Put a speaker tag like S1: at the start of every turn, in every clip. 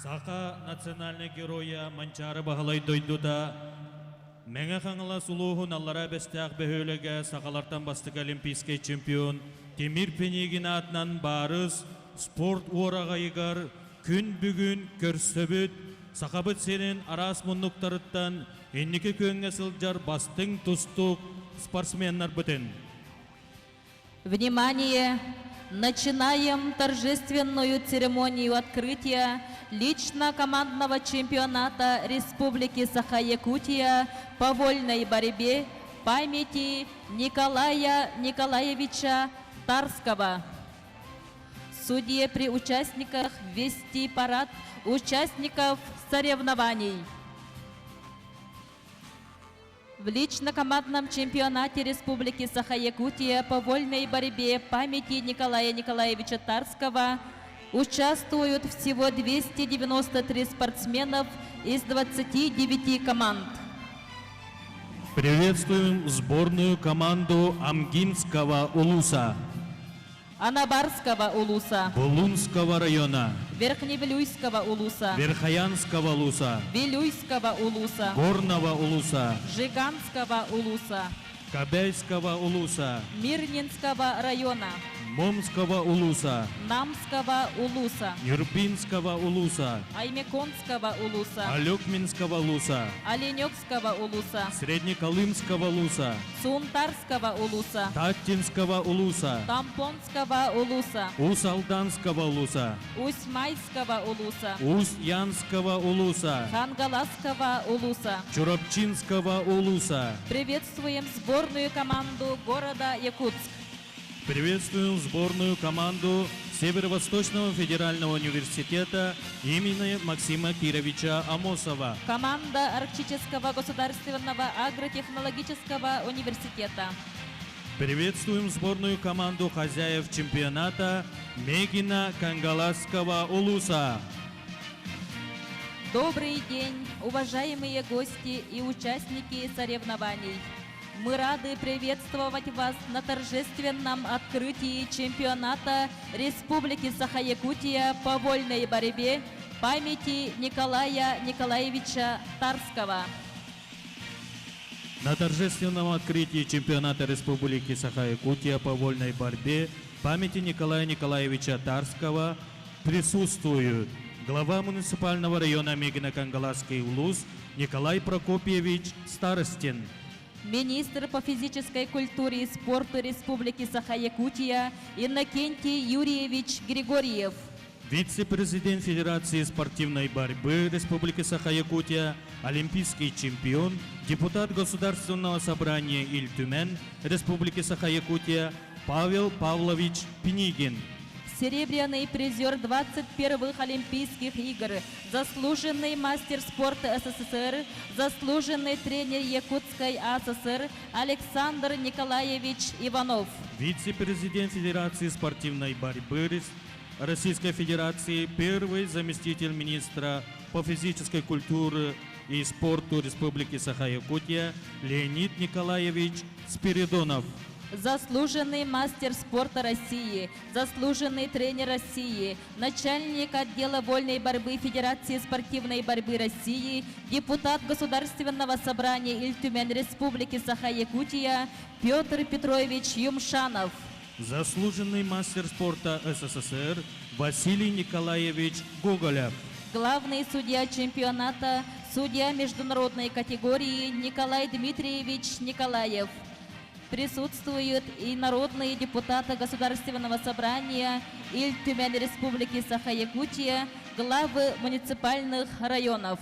S1: Саха национальнай геройа Манчаары Баһылай дойдута Мэҥэ Хаҥалас улууһун Аллараа Бэстээх бөһүөлэгэ сахалартан бастакы олимпийскай чемпион Тимир Пинигин аатынан Баарыс спорт уораҕайыгар күн бүгүн көрсөбүт Сахабыт сирин араас муннуктарыттан инники күөҥҥэ сылдьар бастыҥ тустуук спортсменнарбытын.
S2: Внимание! Начинаем торжественную церемонию открытия лично-командного чемпионата Республики Саха-Якутия по вольной борьбе памяти Николая Николаевича Тарского. Судьи при участниках вести парад участников соревнований. В лично-командном чемпионате Республики Саха-Якутия по вольной борьбе памяти Николая Николаевича Тарского участвуют всего 293 спортсменов из 29 команд.
S1: Приветствуем сборную команду Амгинского улуса.
S2: Анабарского улуса.
S1: Булунского района.
S2: Верхневилюйского улуса.
S1: Верхоянского улуса.
S2: Вилюйского улуса.
S1: Горного улуса.
S2: Жиганского улуса.
S1: Кабельского улуса.
S2: Мирнинского района.
S1: Момского улуса.
S2: Намского улуса.
S1: Нюрбинского улуса.
S2: Аймеконского улуса.
S1: Алекминского улуса.
S2: Оленекского улуса.
S1: Среднеколымского улуса.
S2: Сунтарского улуса.
S1: Таттинского улуса.
S2: Тампонского улуса.
S1: Усть-Алданского улуса.
S2: Усть-Майского улуса.
S1: Усть-Янского улуса.
S2: Хангаласского улуса.
S1: Чурапчинского улуса.
S2: Приветствуем сборную команду города Якутск.
S1: Приветствуем сборную команду Северо-Восточного федерального университета имени Максима Кировича Амосова.
S2: Команда Арктического государственного агротехнологического университета.
S1: Приветствуем сборную команду хозяев чемпионата Мегина Кангаласского Улуса.
S2: Добрый день, уважаемые гости и участники соревнований. Мы рады приветствовать вас на торжественном открытии чемпионата Республики Саха-Якутия по вольной борьбе памяти Николая Николаевича Тарского.
S1: На торжественном открытии чемпионата Республики Саха-Якутия по вольной борьбе памяти Николая Николаевича Тарского присутствуют глава муниципального района Мегино-Кангаласский улус Николай Прокопьевич Старостин,
S2: Министр по физической культуре и спорту Республики Саха-Якутия Иннокентий Юрьевич Григорьев.
S1: Вице-президент Федерации спортивной борьбы Республики Саха-Якутия, олимпийский чемпион, депутат Государственного собрания Ил Түмэн Республики Саха-Якутия Павел Павлович Пинигин.
S2: Серебряный призер 21-х Олимпийских игр, заслуженный мастер спорта СССР, заслуженный тренер Якутской АССР Александр Николаевич Иванов.
S1: Вице-президент Федерации спортивной борьбы Российской Федерации, первый заместитель министра по физической культуре и спорту Республики Саха-Якутия Леонид Николаевич Спиридонов.
S2: Заслуженный мастер спорта России, заслуженный тренер России, начальник отдела вольной борьбы Федерации спортивной борьбы России, депутат Государственного собрания Ил Түмэн Республики Саха-Якутия Петр Петрович Юмшанов.
S1: Заслуженный мастер спорта СССР Василий Николаевич Гоголев.
S2: Главный судья чемпионата, судья международной категории Николай Дмитриевич Николаев. Присутствуют и народные депутаты Государственного собрания Ил Түмэн Республики Саха-Якутия, главы муниципальных районов.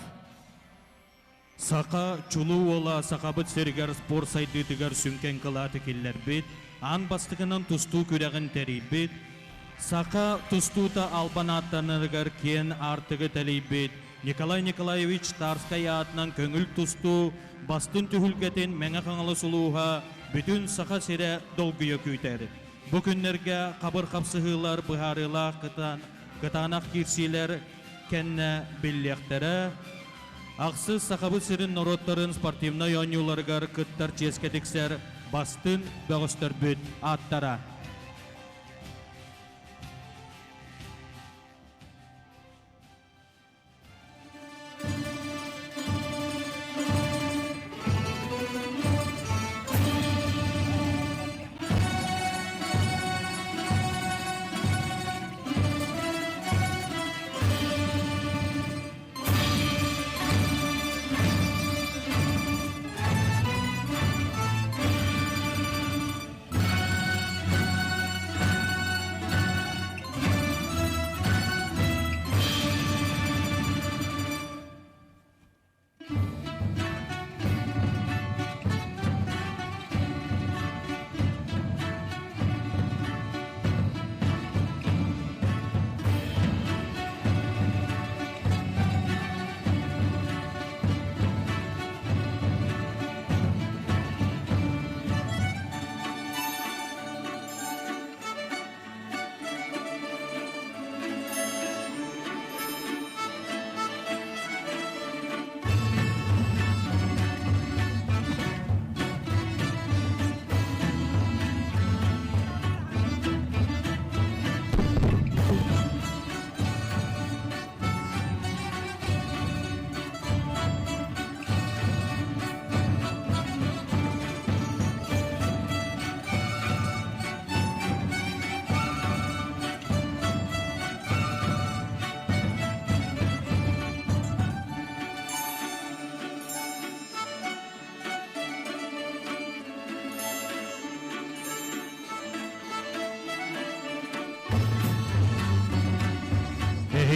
S1: Саха чулуу уола Сахабыт сиригэр спорт сайдыытыгар сүҥкэн кылааты киллэрбит, аан бастакынан тустуу күрэҕин тэрийбит, саха тустуута албан ааттанарыгар киэн аартыгы тэлийбит Николай Николаевич Тарскай аатынан көҥүл тустуу бастын түһүлгэтин Мэҥэ Хаҥалас улууһа бүтүн Саха сирэ долгуйа күүтэр. Бу күннэргэ хабыр хапсыһыылар быһаарыылаах кытаанах киирсиилэр кэннэ биллиэхтэрэ. Ахсыс Сахабыт сирин норуоттарын спортивнай оонньууларыгар кыттар чиэскэ тиксэр бастыҥ бөҕөстөрбүт ааттара.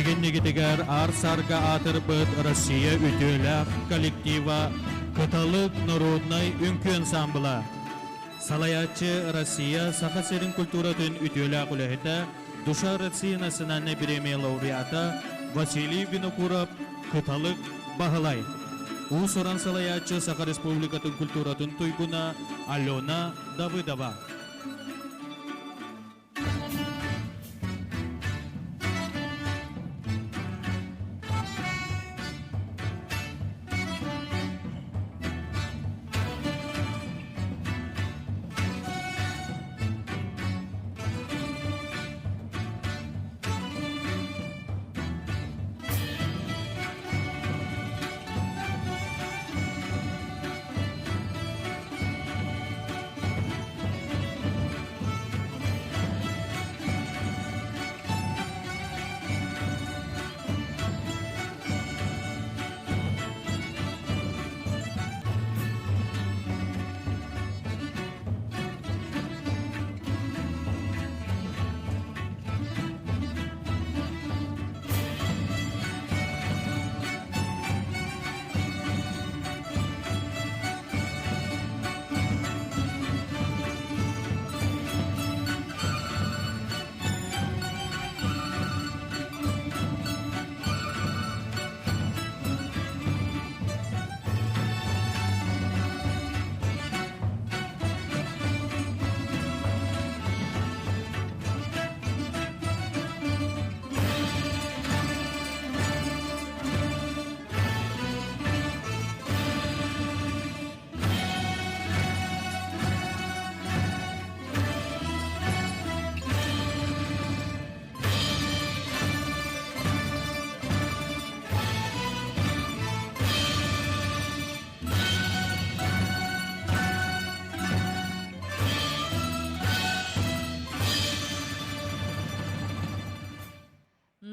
S1: Эһиги иннигитигэр аар-саарга аатырбыт Россия үтүөлээх коллектива Кыталык народнай үҥкүү ансаамбыла. Салайааччы Россия Саха сирин культуратын үтүөлээх үлэһитэ, Душа России национальнай бириэмийэ лауреата Василий Винокуров Кыталык Баһылай. Уус-уран салайааччы Саха Республикатын культуратын туйгуна Алена Давыдова.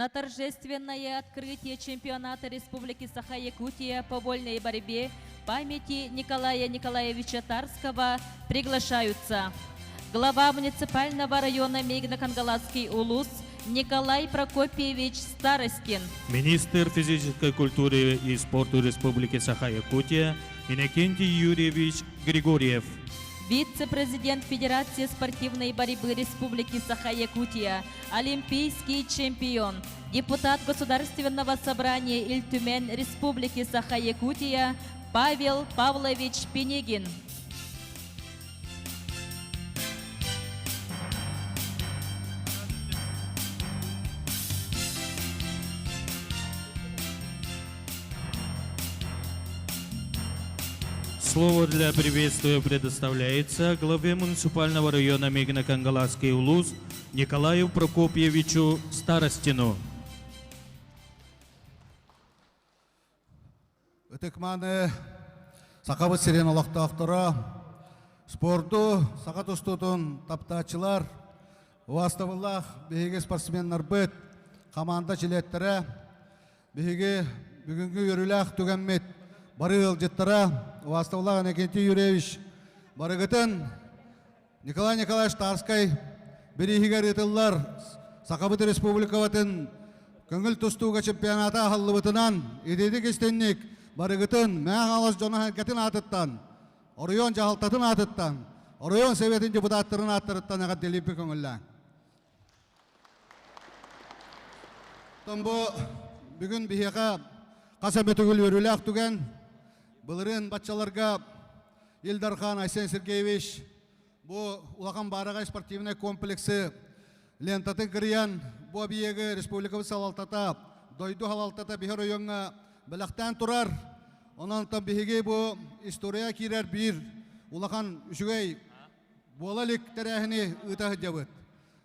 S2: На торжественное открытие чемпионата Республики Саха-Якутия по вольной борьбе памяти Николая Николаевича Тарского приглашаются глава муниципального района Мегино-Кангаласский Улус Николай Прокопьевич Старостин.
S1: Министр физической культуры и спорта Республики Саха-Якутия Иннокентий Юрьевич Григорьев.
S2: Вице-президент Федерации спортивной борьбы Республики Саха-Якутия, олимпийский чемпион, депутат Государственного собрания Ил Түмэн Республики Саха-Якутия Павел Павлович Пинигин.
S1: Слово для приветствия предоставляется главе муниципального района Мегино-Кангаласский Улус Николаю Прокопьевичу Старостину.
S3: Ытык-мааны Сахабыт сирин олохтоохторо, спорду, саха тустуутун таптааччылар, убаастабыллаах биһиги спортсменнарбыт, хамаанда чилиэттэрэ, биһиги бүгүҥҥү үөрүүлээх түгэммит бары ыалдьыттара, убаастабыллаах Иннокентий Юрьевич, барыгытын Николай Николаевич Тарскай бирииһигэр ыытыллар Сахабыт Республикабытын көҥүл тустууга чемпионата аһыллыбытынан ититик истинник барыгытын Мэҥэ Хаҥалас дьоно-сэргэтин аатыттан, оройуон дьаһалтатын аатыттан, оройуон Советын депутаттарын ааттарыттан эҕэрдэлиирбин көҥүллээҥ. Оттон бу бүгүн биһиэхэ хас эмэ төгүл үөрүүлээх түгэн. Былырыын баччаларга Ил Дархан Айсен Сергеевич бу улахан баараҕай спортивнай комплексы лентатын кырыйан бу объегы республикабыт салалтата, дойду салалтата биһи оройуоҥҥа бэлэхтээн турар. Онон биһиги бу история киирэр биир улахан үчүгэй буола илик тэрээһини ыыта сылдьабыт.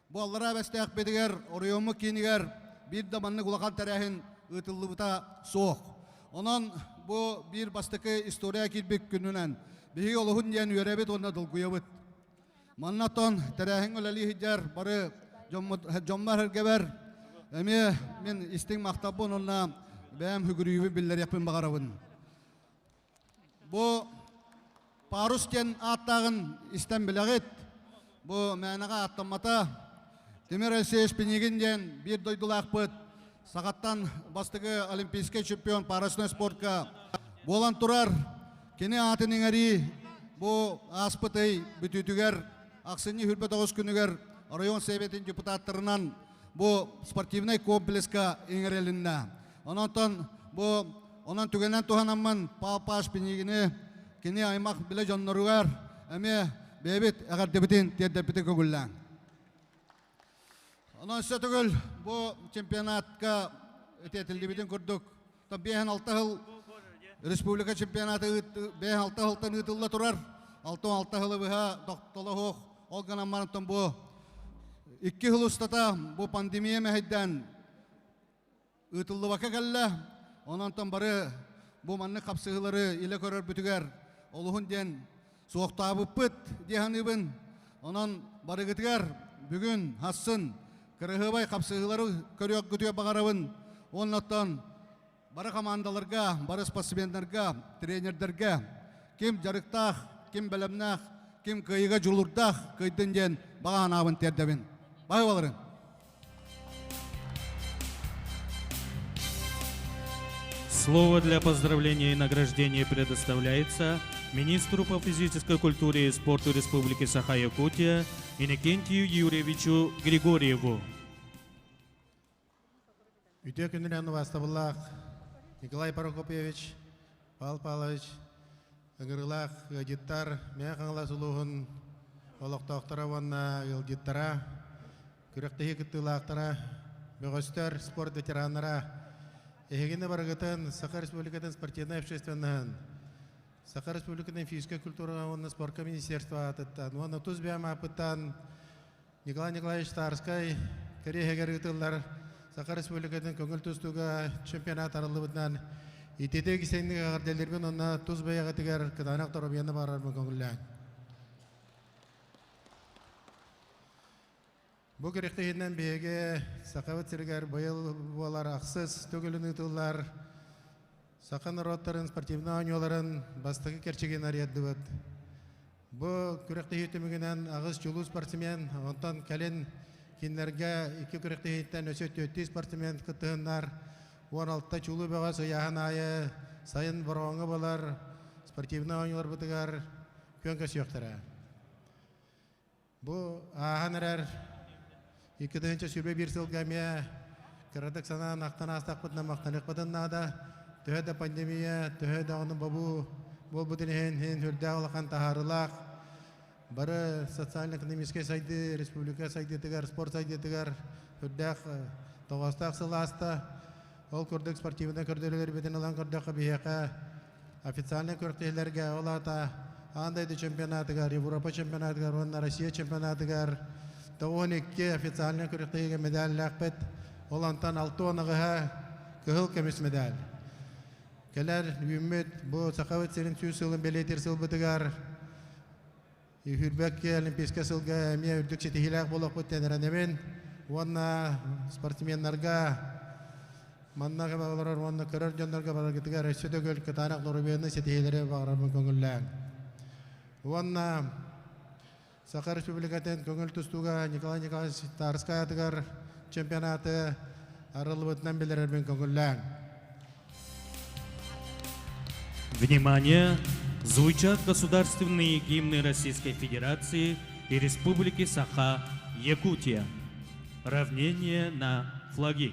S3: Бу Аллараа Бэстээхпитигэр, оройуоммут киинигэр биир да маннык улахан тэрээһин ыытыллыбыта суох. Онон бу биир бастакы история киирбит күнүнэн биһиги олуһун диэн үөрэбит уонна долгуйабыт. Манна оттон тэрээһиҥҥэ үлэлии сылдьар бары дьоммор эргэбэр эмиэ мин истиҥ махталбын уонна бэйэм сүгүрүйүүбүн биллэриэхпин баҕарабын. Бу Парус диэн ааттааҕын истэн билэҕит. Бу мээнэҕэ ааттаммата. Тимир Алексеевич Пинигин диэн биир дойдулаахпыт. Сахаттан бастакы олимпийскай чемпион парусной спортка буолан турар. Кини аатын иҥэрии бу ааспыт ый бүтүүтүгэр ахсынньы 29 күнүгэр оройуон Сэбиэтин депутаттарынан бу спортивнай комплекска иҥэрилиннэ. Онон бу онон түгэнэн туһанаммын Пал Паш Пинигини кини аймах билэ дьонноругар эмиэ бэйэбит эҕэрдэбитин тиэрдэрбитин көҥүллээҥ. Онон сөтөгүл бу чемпионатка этиэтиллибитин курдук 5-6 сыл республика чемпионаты 5-6 сылтан ыытылла турар. 6-6 сылы быһа тохтоло ол гынан баран бу икки сыл устата бу пандемия мэһэйдээн ыытыллыбакка кэллэ. Онон бары бу маннык хапсыһыылары илэ көрөрбүтүгэр олуһун диэн суохтаабыппыт дии саныыбын. Онон барыгытыгар бүгүн хассын кырыһыбай хапсыһыылары көрүөхгүтүгэр баҕарабын. Оннуттан бары командаларга, бары спортсменнарга, тренердерге ким дьарыктаах, ким бэлэмнээх, ким кыайыыга дьулуурдаах кыайдын диэн баҕа санаабын тиэрдэбин. Баһыыбаларын!
S1: Слово для поздравления и награждения предоставляется министру по физической культуре и спорту Республики Саха-Якутия Иннокентию Юрьевичу Григорьеву.
S4: Үтүө күнүнэн убаастабыллаах Николай Прокопьевич, Павел Павлович, ыҥырыылаах ыалдьыттар, Мэҥэ Хаҥалас улууһун олохтоохторо уонна ыалдьыттара, күрэхтэһии кыттыылаахтара, бөҕөстөр, спорт ветераннара, эһигини барыгытын Саха Республикатын спортивнай общественноһын, Саха Республикатын физическэй культураҕа уонна спорка министерство аатыттан уонна тус бэйэм ааппыттан Николай Николаевич Тарскай кэриэһигэр ыытыллар Саха Республикатын көҥүл тустууга чемпионат арыллыбытынан ититик истиҥник эҕэрдэлиирбин уонна тус бэйэҕитигэр кытаанах доруобуйаны баҕарарбын көҥүллээҥ. Бу күрэхтэһиинэн биһиги Сахабыт сиригэр быйыл буолар ахсыс төгүлүн ыытыллар саха норуоттарын спортивнай оонньууларын бастакы кэрчигин арыйдыбыт. Бу күрэхтэһии түмүгүнэн аҕыс чулуу спортсмен, онтон кэлин кинилэргэ икки күрэхтэһииттэн өссө түөртүү спортсмен кыттыһыннар. 16 чулуу бөҕөс ыйааһын аайы сайын Бороҕоҥҥо буолар спортивнай оонньууларбытыгар күөн көрсүөхтэрэ. Бу ааһан эрэр 2021 сылга эмиэ кыратык санаан ахтан аастахпытына махтаныахпытын наада. Төһө да пандемия, төһө даҕаны бобуу буолбутун иһин, иһин сүрдээх улахан таһаарыылаах. Бары социально-экономическай сайдыы, республика сайдыытыгар, спорт сайдыытыгар сүрдээх тоҕоостоох сыл ааста. Ол курдук спортивнай көрдөрүүлэрбитин ылан көрдөххө биһиэхэ официальнай күрэхтэһиилэргэ ол аата аан дойду чемпионатыгар, Европа чемпионатыгар уонна Россия чемпионатыгар 92 официальнай күрэхтэһиигэ медаллаахпыт. Ол онтон 68-ҕа кыһыл көмүс медаль. Кэлэр үүммүт бу Сахабыт сирин сүүс сылын бэлиэтиир сылбытыгар Үһүрбэккэ Олимпийскай сылга эмиэ үрдүк ситиһиилээх буолуохпут диэн эрэнэбин. Уонна спортсменнарга манна олорор уонна көрөр дьоннорго бараргытыгар өссө төгүл кытаанах доруобуйаны ситиһиилэри баҕарарбын көҥүллээҥ. Уонна Саха Республикатын көҥүл тустууга Николай Николаевич Тарскай аатыгар чемпионаты арыллыбытынан билэрэрбин көҥүллээҥ.
S1: Внимание! Звучат государственные гимны Российской Федерации и Республики Саха, Якутия. Равнение на флаги.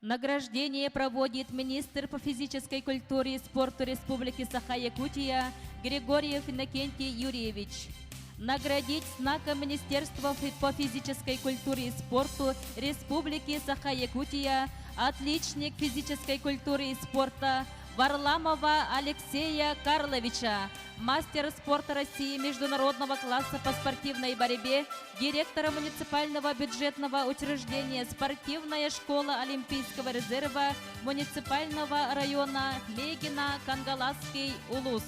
S2: Награждение проводит министр по физической культуре и спорту Республики Саха-Якутия Григорьев Иннокентий Юрьевич. Наградить знаком Министерства по физической культуре и спорту Республики Саха-Якутия отличник физической культуры и спорта Варламова Алексея Карловича, мастер спорта России международного класса по спортивной борьбе, директора муниципального бюджетного учреждения «Спортивная школа Олимпийского резерва» муниципального района Мегина, Кангаласский, Улус.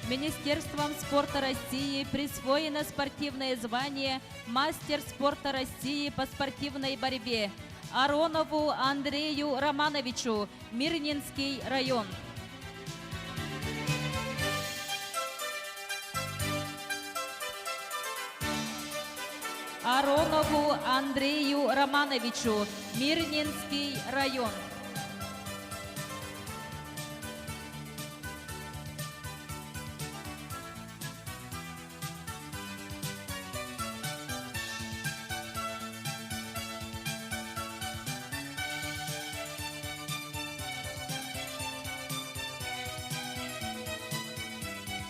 S2: Министерством спорта России присвоено спортивное звание «Мастер спорта России по спортивной борьбе» Аронову Андрею Романовичу, Мирнинский район. Аронову Андрею Романовичу, Мирнинский район.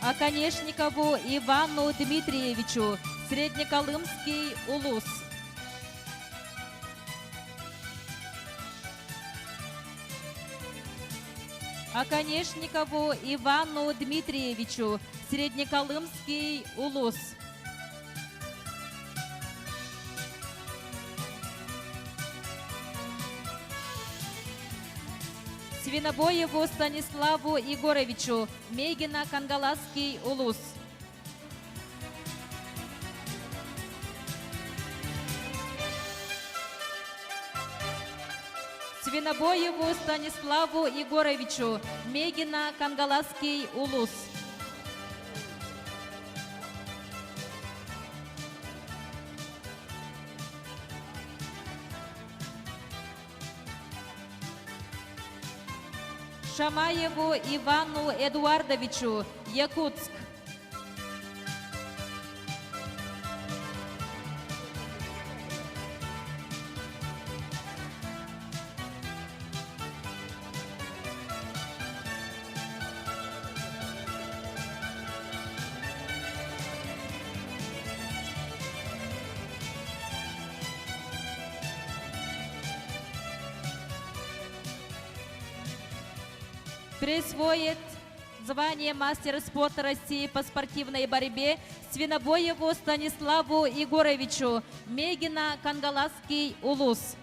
S2: Оконешникову Ивану Дмитриевичу, Среднеколымский улус. Оконешникову Ивану Дмитриевичу, Среднеколымский улус. Свинобоеву Станиславу Егоровичу, Мегино-Кангаласский улус. Свинобоеву Станиславу Егоровичу, Мегино-Кангаласский улус. Шамаеву Ивану Эдуардовичу, Якутск. Присвоит звание мастера спорта России по спортивной борьбе Свинобоеву Станиславу Егоровичу, Мегино, Кангаласский, Улус.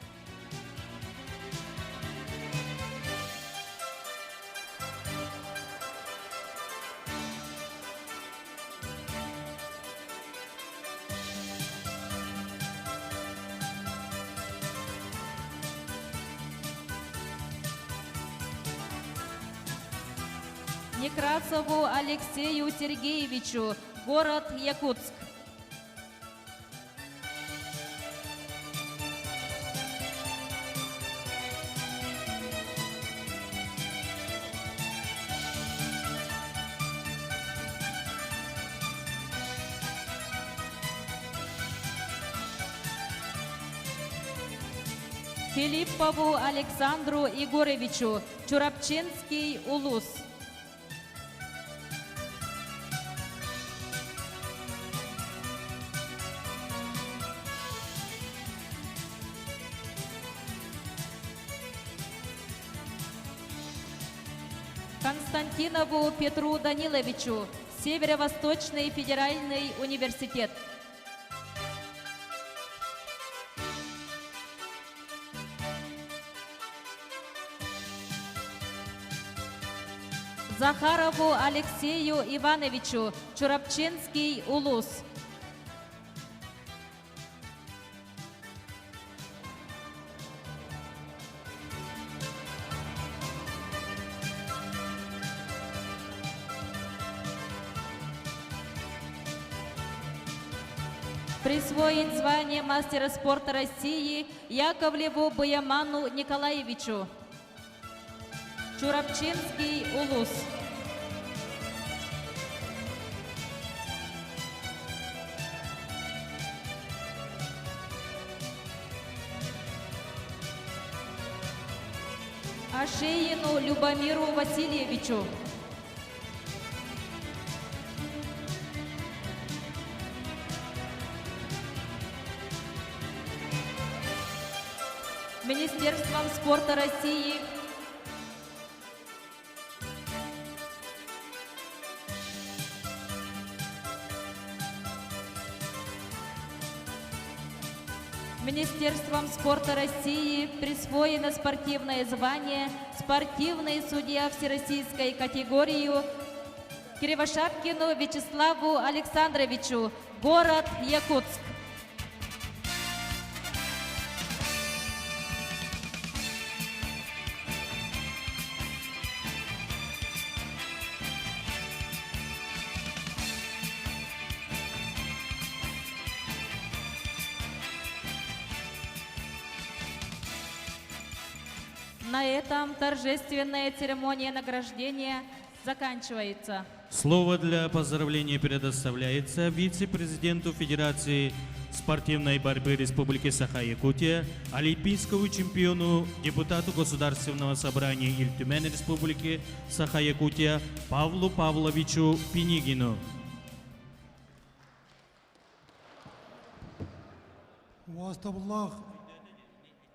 S2: Некрасову Алексею Сергеевичу, город Якутск. Филиппову Александру Егоровичу, Чурапчинский улус. Константинову Петру Даниловичу, Северо-Восточный федеральный университет. Захарову Алексею Ивановичу, Чурапчинский улус. Присвоить звание мастера спорта России Яковлеву Баяману Николаевичу. Чурапчинский улус. Ашеину Любомиру Васильевичу. Министерством спорта России Министерством спорта России присвоено спортивное звание «Спортивный судья всероссийской категории» Кривошапкину Вячеславу Александровичу, город Якутск. На этом торжественная церемония награждения заканчивается.
S1: Слово для поздравления предоставляется вице-президенту Федерации спортивной борьбы Республики Саха-Якутия, олимпийскому чемпиону, депутату Государственного собрания Ил Түмэн Республики Саха-Якутия Павлу Павловичу Пинигину.
S5: Убаастабыллаах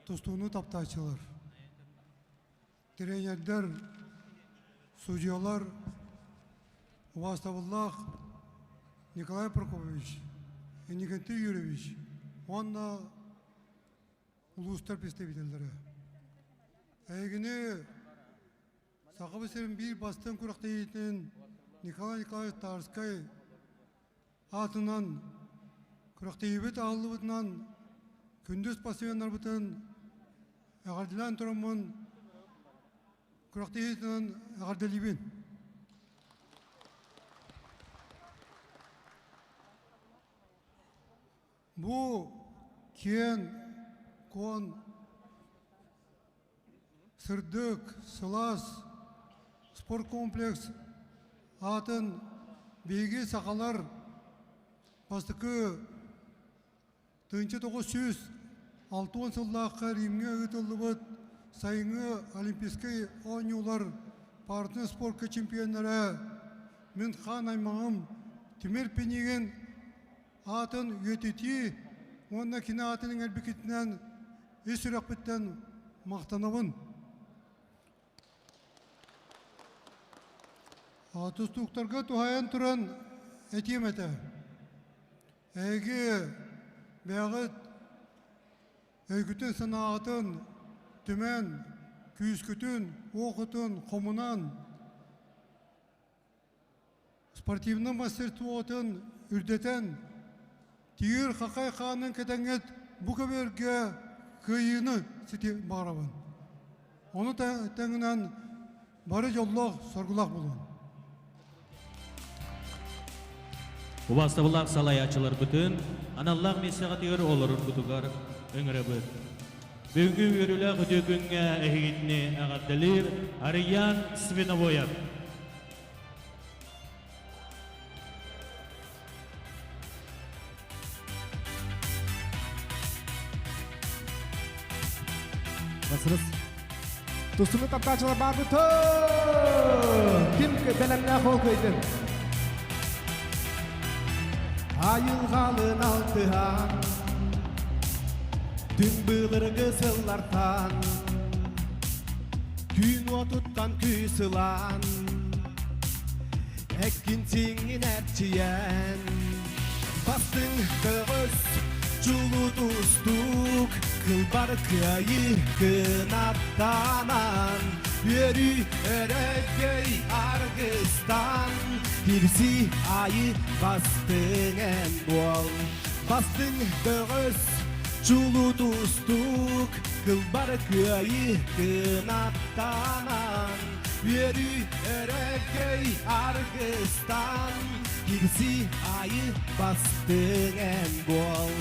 S5: тустууну таптааччылар, тренердэр, судьялар, убаастабыллаах Николай Прокопьевич, Иннокентий Юрьевич уонна улуустар представителлэрэ. Эһигини Сахабыт сирин биир бастыҥ күрэхтэһиитин Николай Николаевич Тарскай аатынан күрэхтэһиибит аһыллыбытынан күндү спортсменнарбытын эҕэрдэлээн тураммын күрэхтэһиитинэн эҕэрдэлиибин. Бу киэн куон сырдык, сылаас спорткомплекс аатын биһиги сахалар бастакы 1960 сыллаахха Римҥэ ыытыллыбыт сайыҥҥы Олимпийскай оонньуулар партнер спорка чемпионнара мин хаан аймаҕым Тимир Пинигин аатын үйэтитии уонна кини аатын иҥэрбиккитинэн ис сүрэхпиттэн махтанабын. Тустууктарга туһайан туран этиэм этэ. Эһиги бэйэҕит өйгүтүн-санааҕытын түмэн, күүскүтүн, уохутун хомунан спортивнай мастерствотын үрдэтэн, тиир хахай хаанын кэтэҥҥит бу көбүөргэ кыайыыны сити баҕарабын. Ону тэҥинэн бары дьоллоох, соргулаах буолун.
S1: Убаастабыллаах салайааччыларбытын аналлаах миэстэҕитигэр олороргутугар ыҥырабыт. Бүгүҥҥү үөрүүлээх үтүө күҥҥэ эһигитини эҕэрдэлиир Арыйаан Свиновоев.
S6: Басырыс. Тустууну таптааччылар баарбыт. Ким бэлэмнээх ол кыайдын. Айылҕалын алтыһан, түн былыргы сыллартан, түүн уотуттан күүс ылан, эккин сиҥҥин эрчийэн, бастыҥ көҕүс чулуу тустуук, кылбар кыайыы кынаттанан, үөрүү өрөгөй аргыстан, кирси айы бастыҥ эн буол. Бастыҥ көҕүс чулуу тустуук, кылбар кыайыы кынаттанан, Үөрүү өрөгөй аргыстан Кирси айы бастыҥ эн буол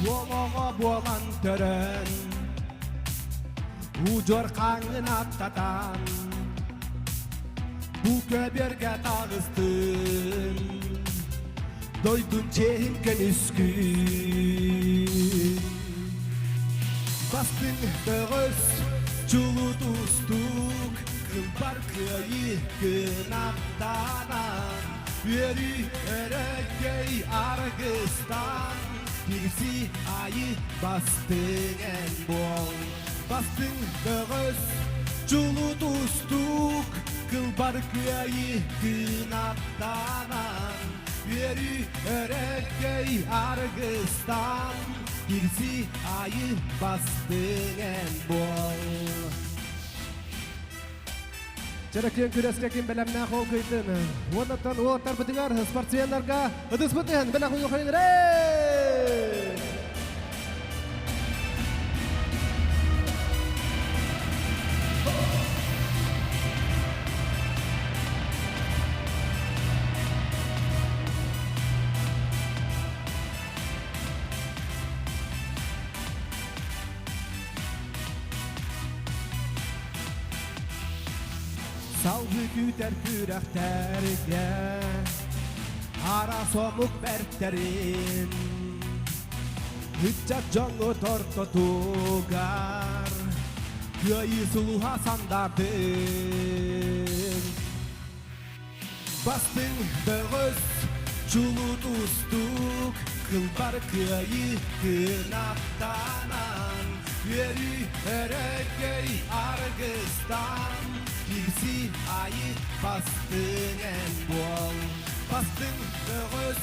S6: Уолоҕо буолан төрөн Удьуор хаҥын аттатан Бу көбүөргэ таҕыстын Дойдун чиэһин көмүскүүн Бастыҥ бөҕөс чулуу тустуук Кылбар кыайыы кынаттанан Үөрүү өрөгөй аргыстан Кирси айы бастыҥ эн буол Бастыҥ бөҕөс чулуу тустуук Кылбар кыайыы кынаттанан Үөрүү өрөгөй аргыстан Кирси айы бастыҥ эн буол
S7: Чөрөкүөн күрэскэ ким бэлэмнээх ол кыйтын. Уоннаттан уолаттарбытыгар спортсменнарга ытыспыт иһэн бэлэх уйуохайын
S6: Салгыы күүтэр күрэхтэргэ араас омук бэртэрин Ыччат дьоҥҥут ортотугар кыайыы сулуһа сандардын. Бастыҥ бөҕөс, чулуу тустуук, кылбар кыайыы кынаттанан, үөрүү өрөгөй аргыстан, кирси айы бастыҥ эн буол. Бастыҥ бөҕөс,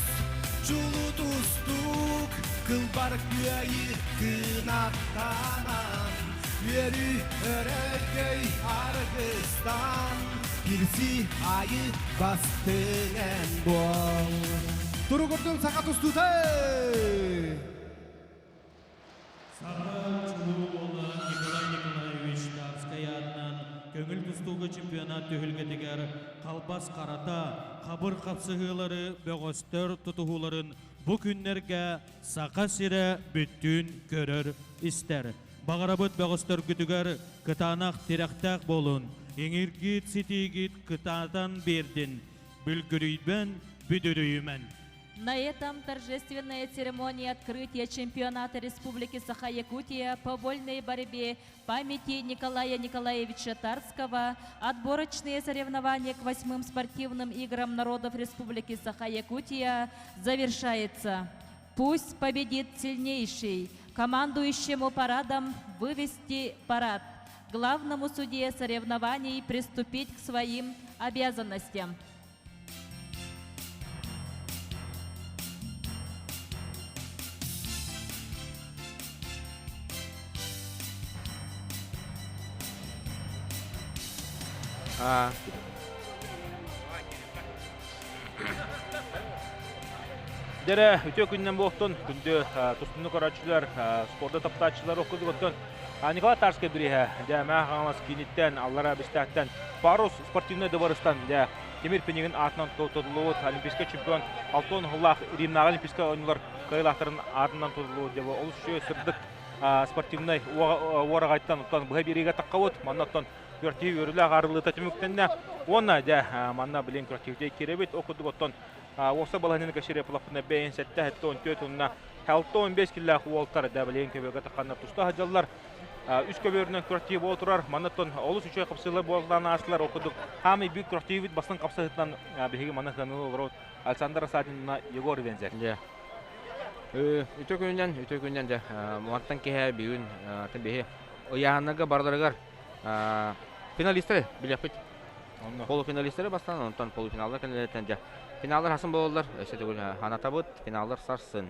S6: чулуу тустуук, кылбар кыайыы кынаттанан, үөрүү өрөгөй аргыстан, кирси айы бастыҥ эн буол.
S7: Туругурдун саха тустуута!
S1: Саха чулуу уола Николай Николаевич Тарскай аатынан көҥүл тустууга чемпионат түһүлгэтигэр халбас харата, хабыр хапсыһыылары бөҕөстөр тутуһууларын бу күннэргэ Саха сирэ бүттүүн көрөр-истэр. Баҕарабыт бөҕөстөргүтүгэр кытаанах тирэхтээх буолун, иҥиргит ситиигит кытаатан биэрдин, бүлгүрүйбэн, бүдүрүйүмэн.
S2: На этом торжественная церемония открытия чемпионата Республики Саха-Якутия по вольной борьбе памяти Николая Николаевича Тарского, отборочные соревнования к восьмым спортивным играм народов Республики Саха-Якутия завершается. Пусть победит сильнейший. Командующему парадом вывести парад. Главному судье соревнований приступить к своим обязанностям.
S8: Дэрэ үтүө күннэн буолтун күндү тустууну көрөөччүлэр, спорду таптааччылар оккутугуттун Николай Тарскай бирииһэ дьэ Мэҥэ Хаҥалас кииниттэн аллара Бэстээхтэн Парус спортивнай дыбарыстан дьэ Тимир Пинигин аатынан тутуллубут олимпийскай чемпион Алтон Уһуллаах Римнааҕы олимпийскай оонньуулар кыайыылаахтарын аатынан тутуллубут дьэ олус үчүгэй сырдык спортивнай уораҕайтан оттон быһа биэриигэ таххабыт манна оттон күрэхтэһии үөрүүлээх арыллыыта түмүктэннэ уонна дьэ манна билин күрэхтэһиитэ киирэбит ол курдук оттон уопсай балаһыанньаны кэшире плафына бэйэн сэттэ сэттэ он түөрт уонна алта он бес киллээх уолтар да билин көбүөргэ тахханнар туста сылдьаллар үс көбүөрүнэн күрэхтэһии буола турар. Манна олус үчүгэй хапсыылар буолан аастылар. Ол курдук хаамый биир күрэхтэһиибит бастыҥ хапсыһытынан биһиги манна сыаналыы олоробут Александр Асадинна Егор Вензель.
S9: Дьэ. Үтө күнүнэн, үтө күнүнэн дьэ мантан киһэ бүгүн биһи ыйааһыннарга барыларыгар финалистары билиэхпит. Полуфиналистары бастаан, онтон полуфиналлар кэннилэриттэн дьэ финаллар хасын буолаллар, өссө төгүл ханатабыт, финаллар сарсын.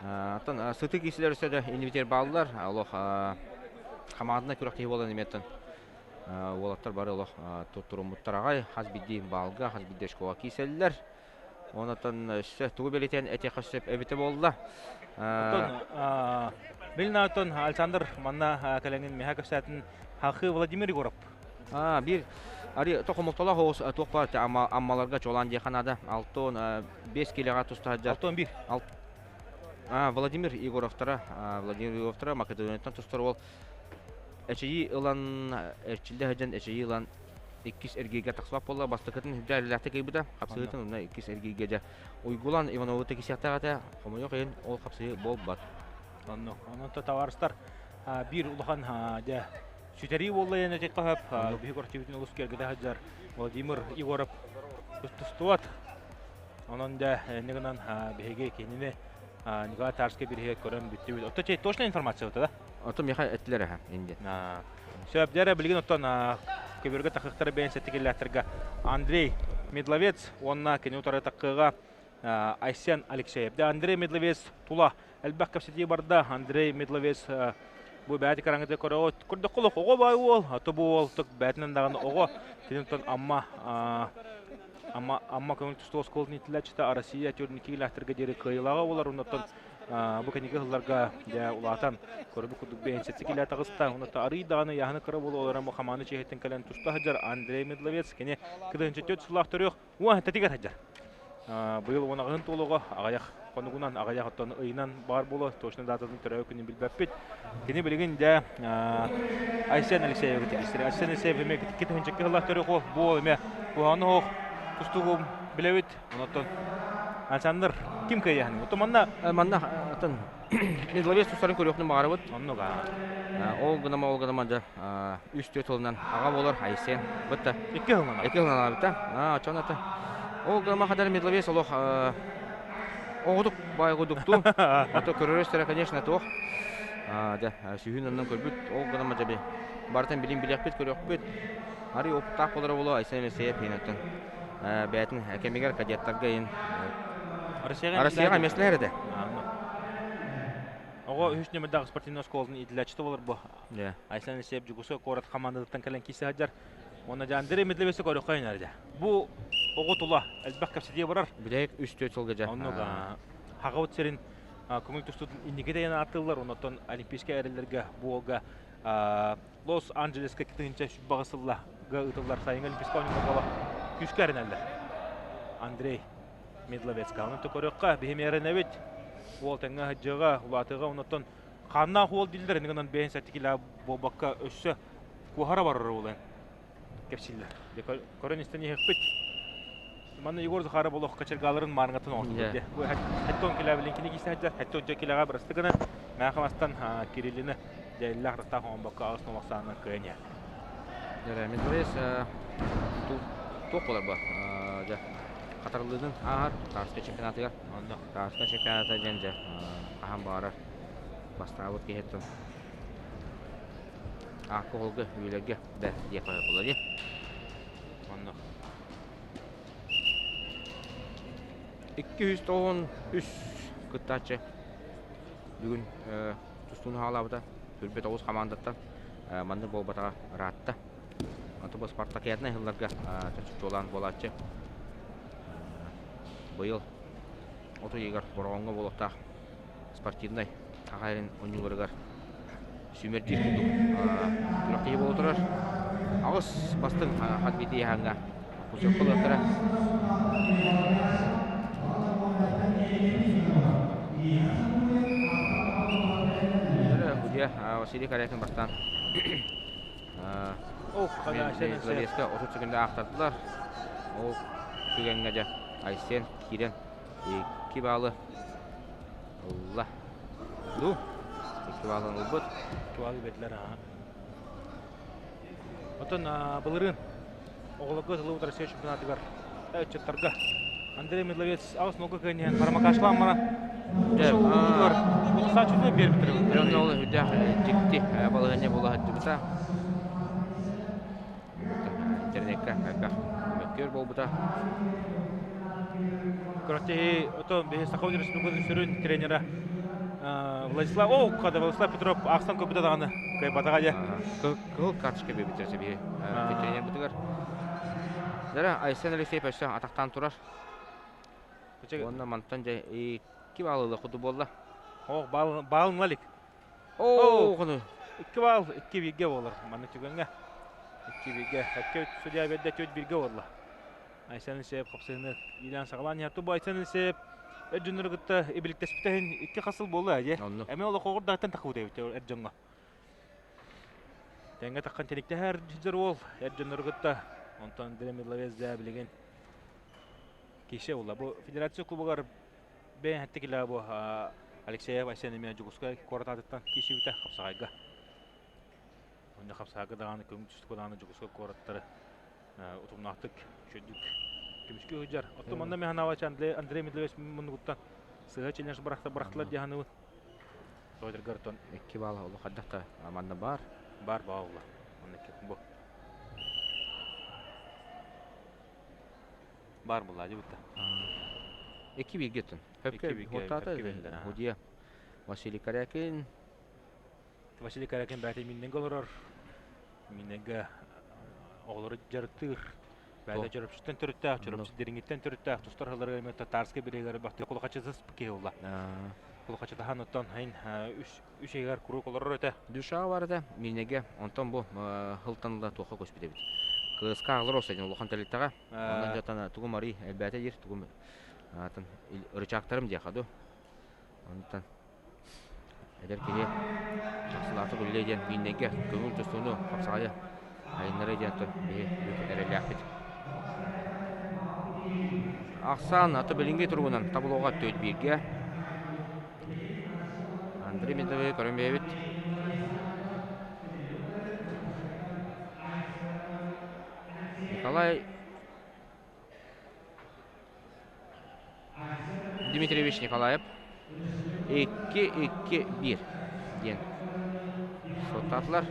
S9: Оттон сытыы киисилэр өссө да иннибитигэр бааллар. Олох хамаандана күрэхтэһии буолан эмиэттэн уолаттар бары олох туттуруммуттар аҕай. Хас биирдии баалга, хас биирдии очкоҕа киисэллэр. Онтон өссө тугу бэлиэтээн этиэххэ сөп эбитэ буолла.
S8: Оттон билин оттон Александр манна кэлэҥин миэхэ кэпсээтин Хахы Владимир Егоров.
S9: Биир ари тохомолтолоох оҕус туох баар аммаларга чуолаан диэхэ наада. 65 килэҕэ туста сылдьар.
S8: 61.
S9: Владимир Егоровтара, Владимир Егоровтара Македонияттан тустар уол эчэйии ылан эрчиллэ сылдьан эчэйии ылан иккис эргииргэ тахсыбат буолла. Бастакытын үрдэ эрэллээхтик ыйбыта. Хапсыһыытын онно иккис эргииргэ дьэ Уйгулан Иванову тиксиэхтээх этэ. Хомойуох иһин ол хапсыһыы буолбат.
S8: Онно онон табаарыстар биир улахан дьэ сүтэрии буолла диэн этиэххэ сөп. Биһиги көрсүбүтүн олус киэргэтэ сылдьар Владимир Егоров тустубат. Онон дьэ инньэ гынан биһиги кинини Николай Тарскай бириһигэ көрөн бүттүбүт. Отто чэй точная информация да?
S9: Ото миэхэ эттилэр эһэ инде.
S8: Сөп дьэрэ билигин оттон көбүөргэ тахыктары бэйэн сэттикиллээхтэргэ Андрей Медловец уонна кини утары таккыга Айсен Алексеев. Дэ Андрей Медловец тула элбэх кэпсэтии барда. Андрей Медловец бу бэйэти караңыты көрөҕүт. Көрдөххө оҕо бай уол, аты бу уол тук бээтинэн даҕаны оҕо. Киниттэн Амма Амма Амма көҥүл тустуу оскуолатын иитиллээччитэ Россия турникилаахтарга диэри кыайыылааҕа буолар. Оннуттан бу кэнники сылларга дьэ улаатан көрбүт курдук бэйэнсэтик илэ таҕыста. Оннуттан арый даҕаны яһаны кыра буолу олорон бу хамааны чиэһиттэн кэлэн туста сылдьар Андрей Медловец кини кыдыһынча 4 сыллаах төрүөх уон тэтигэр сылдьар. Быйыл уон туолуга аҕыйах хонугунан, аҕыйах оттон ыйынан баар буолуо, точно дататын төрөөбүт күнүн билбэппит. Кини билигин дьэ Айсен Алексеевы тигистир. Айсен Алексеев эмиэ 2 сыллаах төрүөх уол, бу уол эмиэ куһаҕаны оһох тустуугум билэбит. Онон Александр ким кыайыаһын? Оттон манна
S9: манна атын Медловец тустарын көрүөхпүн баҕарабыт.
S8: Оннук
S9: Ол гынама ол гынама дьэ үс түөрт сылынан аҕа буолар Айсен бытта.
S8: Икки сылынан.
S9: Икки сылынан аҕабыта. Аа очон ата. Ол гынама хадар Медловец олох оҕотук байгудуктуу. Ото көрөрөстөрө конечно туох. Дьэ сүүһүн оннун көрбүт. Ол гынама дьэ барытын билин билиэхпит көрүөхпүт. Арый опыттаах болара боло Айсен Алексеев иһинеттен бэйэтин кэмигэр кадеттарга иһин Россияҕа миэстэлэһэр этэ.
S8: Оҕо үһүс нүөмэрдээх спортивнай оскуолатын иитиллээччитэ буолар бу. Айсен Алексеев Дьукуска куорат хамаандатыттан кэлэн киирсэ сылдьар. Уонна дьэ Андрей Медлевесэ көрүөххэ инэрдэ. Бу оҕо тула элбэх кэпсэтии барар.
S9: Бүтэһик үс-түөрт сылга дьэ.
S8: Оннук Хаҕабыт сирин көҥүл тустуутун инники тэйэн ааттыыллар. Оннуттан Олимпийскай эрэллэргэ бу уолга Лос-Анджелеска 2020 сыллага ыытыллар сайыҥҥы Олимпийскай оонньууларга күүскэ эрэнэллэр. Андрей Медловецка. Онон көрүөххэ, биһи эрэнэбит. Уол тэҥҥэ сылдьыаҕа, улаатыаҕа, оннуттан хааннаах уол дииллэр, ини гынан бэйэн сэртикилээ буолбакка өссө куоһара барар уолан кэпсииллэр. Көрөн истэн иһиэхпит. Манна Егор Захаров олох кочергаларын маарыҥатын оҥордулар. Бу хэттон килэбилин кини киисэ сылдьар, хэттон килэҕэ бырасты гына Мэхамастан Кириллини дьэллээх растаах оҥорбокко аҕыс нолохсаанынан кыайан иһэр.
S9: Дьэ, Медведев туох буолар бу? Дьэ, хатарыллыытын ааһар Тарскай чемпионатыгар.
S8: Онно.
S9: Тарскай чемпионата диэн дьэ хаһан баҕарар бастаабыт киһиттэн алкоголга үлэлэргэ да диэххэ буолар дии.
S8: Онно.
S9: 293 кыттааччы бүгүн тустууну хаалаабыта. Түрбэт оҕус хамаандаттан маннык буолбатаҕа ыраатта. Онто бу спартакиаднай сылларга чоччулаан буолааччы. Быйыл от ыйыгар Бороҕоҥҥо буолуохтаах спортивнай Саха сирин оонньууларыгар сүүмэрдиир курдук күрэхтэһии буола турар. Аҕыс бастыҥ хас биирдии ыйааһыҥҥа путевка ылыахтара. Судья Василий Корякин бастаан Медловецка 30 секунда аахтардылар. Ол түгэҥҥэ дьэ Айсен киирэн икки баалы ылла. Ду, икки баалын ылбыт.
S8: Икки баалы бэрдилэр аа. Оттон былырыын оҕолорго сылыбыт Россия чемпионатыгар ыччаттарга Андрей Медловец аҕыс нолга кыайан Парамакашлаан мана Утусааччыны биэрбиттэр.
S9: Онно ол үрдээх дьикти балаһыанньа буола сылдьыбыта. Интернеккэ элбэх мөккүөр буолбута.
S8: Күрэхтэһии отон биһи Саха Республикатын сүрүн тренера Владислав о када Владислав Петров ахсан көбүтэ даҕаны кыайбатаҕа дьэ.
S9: Кыһыл карточка биэрбиттэр биһи тренербытыгар. Дара Айсен Алексеев өссө атахтаан турар. Уонна мантан дьэ икки баалылы куду буолла.
S8: Ох, баалын лалик.
S9: Оо, хону.
S8: Икки баал, икки бииргэ буолар маннык түгэҥҥэ. Икки бииргэ. Өккө судья берде түөрт бииргэ буолла. Айсен Алексеев хапсыһыны иилээн саҕалаан иһэр. Бу Айсен Алексеев эр дьоннору кытта ибиликтэспитэ иһин икки хас сыл буолла дии. Эмиэ олох оҕурдааттан тахыбыт эбит эр дьоҥҥо. Тэҥҥэ таххан тиниктэһэр дьэр уол эр дьоннору кытта. Онтон Андрей Мидловец дьэ билигин кисе буолла. Бу федерация кубогар бэйэн хэтти килээ бу Алексеев Айсен эмиэ Дьокуускай куорат аатыттан киирсибитэ хапсаҕайга. Онно хапсаҕайга даҕаны көҥүл түстүк даҕаны Дьокуускай куораттары утумнаахтык үчүгдүк көмүскүү сылдьар. Оттон манна мен санаабачча Андрей Медлевич муннугуттан сыһа челлендж бырахта бырахтылар дии саныыбын. Тоойдоргор оттон
S9: Икки баал олох хайдах да манна баар.
S8: Бар баалла. Онно бу. Бар булла дебитта.
S9: Икки биирге оттон. Хөпкө хотата Худия Василий Корякин.
S8: Василий Корякин бәйте минненге олорор. Минненге оҕолору дьарыктыыр. Бәйте чөрөпчүттэн төрүттээх, чөрөпчү дириҥиттэн төрүттээх, тустар хылларыгар эмиэ татарскай бириэгэр бахты кулахачысыз киһи буолла. Кулахачытахан оттон хайын үс үс ыйыгар куруук олорор этэ.
S9: Душа бар этэ Миннеге. Онтон бу хылтан ыла туохха көспүт эбит. Кыска аҕалар осайдын улахан тэрилтэҕэ. Онон дьатана тугум арый элбээтэ диир, тугум атын ырычаактарым диэхэ ду. Онтон эдэр киһи тахсылаатык үлэлиэ диэн Мииннэйгэ көҥүл тустууну хапсаҕайы айыннарыа диэн оттон биһи бүк эрэллээхпит. Ахсаан аты билиҥҥи туругунан таблоҕа төрт бииргэ. Андрей Медовы көрөн бэйэбит. Николай Дмитриевич Николаев 2-2-1 диэн суоттаатылар.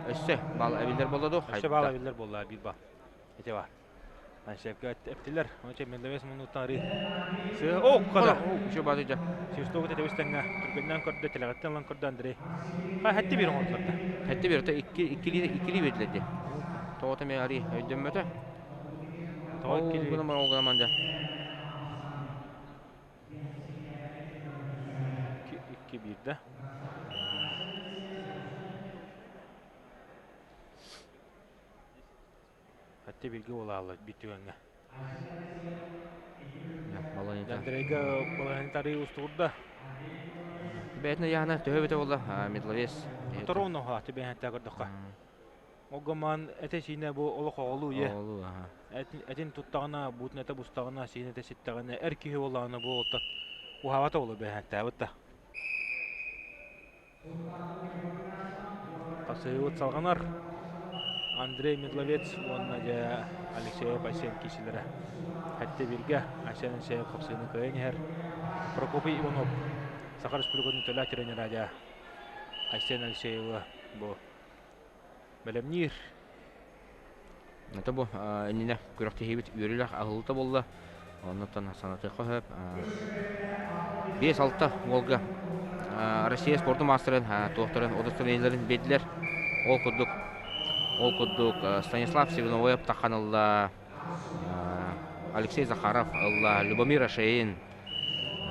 S9: Өссө баал эбиллэр буолла дуо?
S8: Өссө баал эбиллэр буолла, биир баал. Ити бар. Аншепке эптилер. Онче Мендовес мунуттан ри. Сыы о када.
S9: Еще базы жа.
S8: Свистогу тетебистеңге түргеннен көрдө, телегаттен лан көрдө Андрей. Ха хэтти бир оҥордулар.
S9: Хэтти бир, икки иккили иккили бердилер. Тоҕото ме ари өйдөммөтө.
S8: Тоҕо
S9: Ол гынан ол гынан дьэ.
S8: Икки биирдэ. Хатте бииргэ буолаалла биир түгэҥҥэ. Андрейга балаһанитарий устугурда.
S9: Бэйэтин ыйаһына төһө бөтө буолла медловес.
S8: Торуно ха түбэһэнтэ көрдөххө. Огоман этэ-сиинэ бу олох оҕолуу ийэ.
S9: Оҕолуу, аха.
S8: Этин туттаҕына, буутун этэ бустаҕына, сиинэ этэ ситтэҕинэ, эр киһи буоллаҕына бу оттон уһаабата буолуо бэһээнтээбит да. Хасыһыыбыт салҕанар. Андрей Медловец уонна дьэ Алексей Айсен киисилэрэ. Хэтте бииргэ Айсен Алексеев хапсыыны кыайан иһэр. Прокопий Иванов Саха Республикатын төлөө тренера дьэ Айсен Алексеевы бу бэлэмниир.
S9: Это бу иннинэ күрэхтэһиибит үөрүүлээх аһыллыта буолла. Оннуттан санатыахха сөп. 5-6 уолга Россия спордун маастарын туохтарын удостоверениеларын биэрдилэр. Ол курдук ол курдук Станислав Сивиновоев таххан ылла, Алексей Захаров ылла, Любомир Ашеин,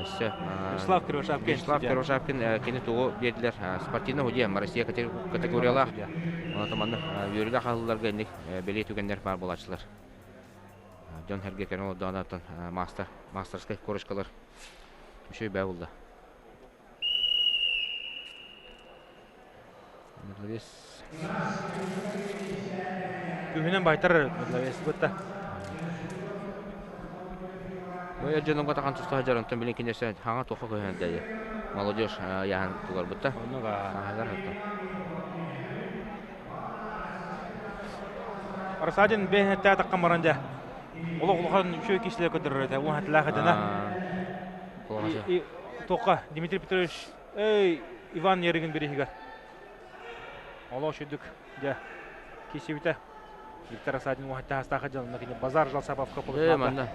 S9: Өссө
S8: Вячеслав Кривошапкин.
S9: Вячеслав Кривошапкин кини тугу биэрдилэр спортивный судья Россия категориялаах. Онон маннык үөрүүлээх аһылларга инник бэлиэ түгэннэр баар буолааччылар. Дьон сэргэ кэлэн олордоҕуна мастер мастерскай корочкалар үчүгэй бээ булла. Медловес.
S8: Күһүнэн байтар Медловес бытта.
S9: Бу эр дьонуга тахан туста сылдьар, онтон билин киниэсэ хаҥа туохха көһөн дайы. Молодежь яһан тугарбытта.
S8: Оннуга.
S9: Сааһыгар хаттан.
S8: Арсадин бэһэтэ таққан баран дьэ. Олох улахан үчүгэй киһилэр көрдөрөр этэ. Уон хатылаах этэ на. Тоққа Дмитрий Петрович эй Иван Ерыгин бириһигэр. Олох үчүдүк дьэ кисибитэ. Виктор Асадин уһатта хастаха дьалына кини базар жалсаповка
S9: Э, манна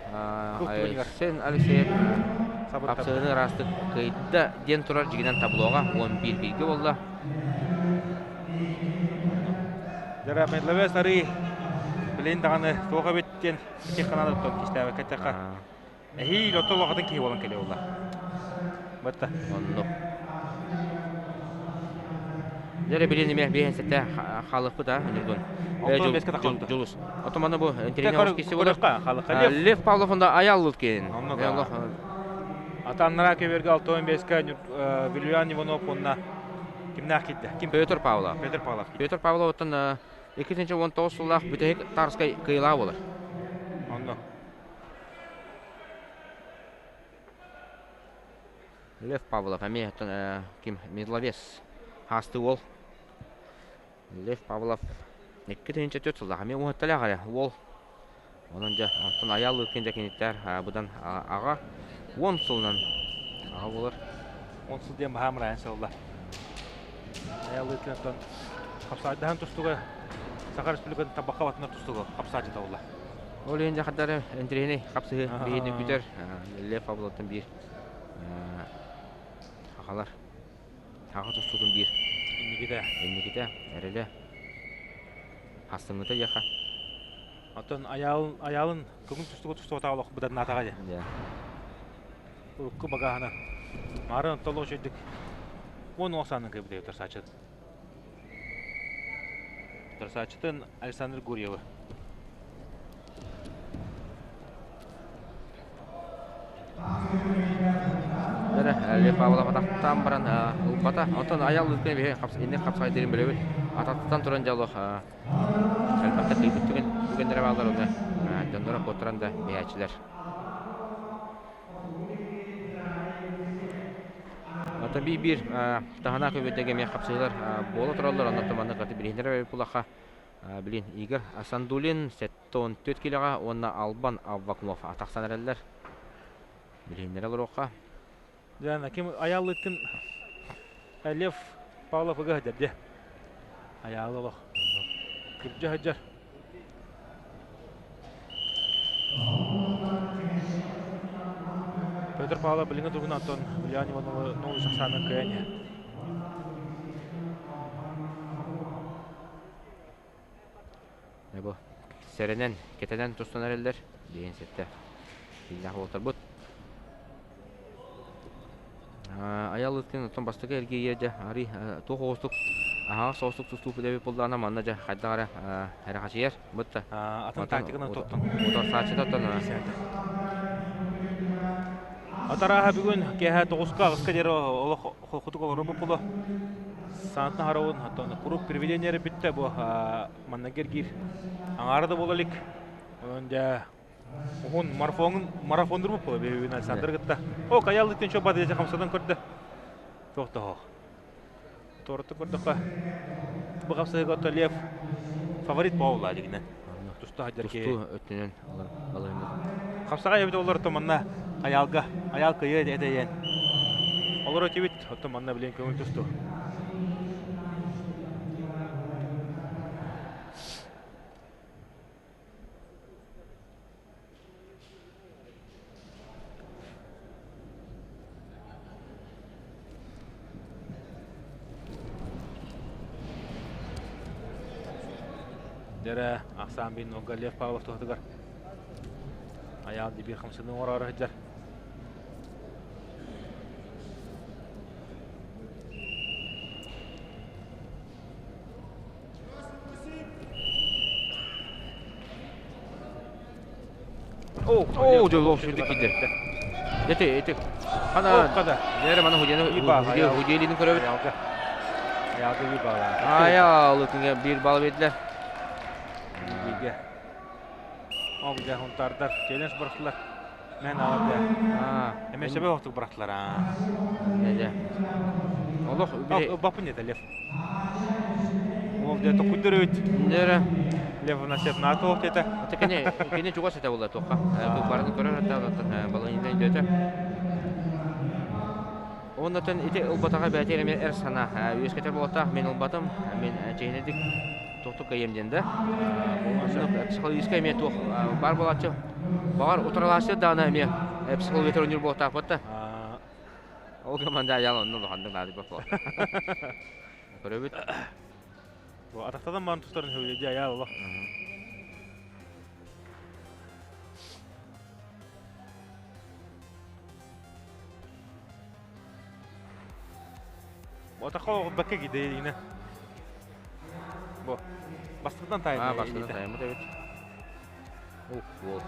S9: Айсен Алексеев хапсыгыны ыраастык кыйда диэн турар дьигинэн таблоға 11 бииргэ буолла.
S8: Дьара Медловес арыы билин даҕаны туох эбит диэн ити ханаадаттан кистээбэккэ эттэххэ Эһиил отто улахатын киһи буолан кэлиэ буолла. Батта.
S9: Оннук. Дьэ билин эме биһэн сетте халыппыт а Ньургун. Жулус. Отоманы бу интернет киси болар. Лев Павлов онда аяллыт кен.
S8: Атаннара көберге 65-ке Вильян Иванов онна кимнәх китте? Ким?
S9: Петр Павлов.
S8: Петр Павлов.
S9: Петр Павлов оттон 2019 сыллаах бүтэһик Тарскай кыйылаа болар.
S8: Онно.
S9: Лев Павлов эмиэ оттон ким Медловес хаасты уол. Лев Павлов 2004 сыллаах эмиэ уһатталаах эрэ уол. Онон дьэ онтон Айаал Лыткин дьэ киниттэр быдан аҕа 10 сылынан аҕа буолар.
S8: 10 сыл диэн баһаам ырайан сылла. Айаал Лыткин оттон хапсаайдаһан тустуга Саха Республикатын табахха батынар тустуга хапсаачыта буолла.
S9: Ол иһин дьахтары интэриэһинэй хапсыһы биһиини күтэр Лев Павловтан биир хахалар хаха тустуутун биир
S8: инникитэ
S9: инникитэ эрэлэ хастыҥҥыта диэхэ.
S8: Оттон айаалын айаалын көҥүл тустууга тустубатаҕа олох быданнаатаҕа дии. Урукку багааһынан. Маарын оттоллох үчүгдүк 10 саанын кыйбыта утарсааччытын. Утарсааччытын Александр Гурьевы.
S9: Лев Павлов атахтаан баран ылбата. Онтон Аял Лыткин биһи инник хапсаҕайдыырын билэбит. Атахтан туран дьолох элбэхтик кыйбыт түгэн түгэннэрэ бааллар уонна дьонноро куоттаран да биһээччилэр. Оттон биир-биир таһына көбүрдэгэ эмиэ хапсыһыылар буола тураллар. Оннуттан маннык аты билиһиннэрэр булаха билин Игорь Сандулин 74 килоҕа уонна Албан Аввакумов тахсан эрэллэр. Билиһиннэрэ олоруохха.
S8: Диана, ким аяллыттын Лев Павлов ыга сылдьар дьэ. Айаалы олох. Күрдьэ сылдьар. Петр Павлов билиҥҥи туругунан оттон Ульяна Иванова новый сахсаанын кыайан иһэр.
S9: Бу сэрэнэн, кэтэнэн тустан эрэллэр. Диэн сэттэ киилээх уолтарбыт. Айал ыткын оттон бастакы эргииргэ дьэ арый туох оҕустук аһаҕас соҕустук тустуу эбит буоллаҕына манна дьэ хайдах эрэ эрэхэчийэр бытта
S8: атын тактиканы тоттон
S9: утарсааччыта оттон
S8: Атарааһа бүгүн киэһэ тоҕуска аҕыска диэри олох холкутук олорор буолла. Саантан харавын оттон куруук привидение эрэ бүттэ бу манна киргиир аҥаара да буола илик. Онон дьэ уһун марафонун марафоннур буолла биһиги Александр кытта. О, каяллыттан чо бадыйа хамсадан көрдө. Туох да хоох. Торты көрдөххө бу хапсыһыга отто Лев фаворит буолла дигинен. Туста хаджар ки.
S9: Тустуу өттүнэн балыһыннык.
S8: Хапсаҕай эбит олор манна Айаалга Айаал кыйыа этэйэн. Олор өтүбүт оттон манна билин көҥүл тустуу. Дэрэ ахсаан бин нолга Лев Павлов туһатыгар Айаал дибир хамсыны оҥороору сылдьар.
S9: Оо, дьоллоох сүрдүк киирдэ. Эти, эти. Хана, Нere мана худьяны худьялины көрөбүт.
S8: Аялга bir бал.
S9: Аял үтүнге bir бал бердилер.
S8: Биге. Ол дьэ хунтаардар челлендж бырахтылар. Мен аҕа дьэ. Эмэ сөбө охтук бырахтылар аа.
S9: Дьэ. Олох
S8: бапын дете Лев. Ол дьэ токуйдар өйт.
S9: Нere.
S8: Лев насеп наато ох дете.
S9: Ата кини кини чугас этэ була туохха. Барын көрөр ата баланынан дөтө. Оннотон ити ылбатаҕа бэйэтигэр эмиэ эр санаа үөскэтэр буолуохтаах. Мин ылбатым, мин чиэһинэйдик туохтук кыайыам диэн да. Психологическай эмиэ туох баар буолааччы. Баҕар утарылааччы даҕаны эмиэ психология оонньуур буолуохтаахпыт да. Ол команда айаал онно улаханнык наадыйбат буолла. Көрөбүт.
S8: Атахтадан баран тустарын сөбүлэдии айаал олох. Отаха бакка гидейина. Бу. Бастакытан таайын.
S9: Аа, бастакытан таайыммыт эбит. Ух, уол.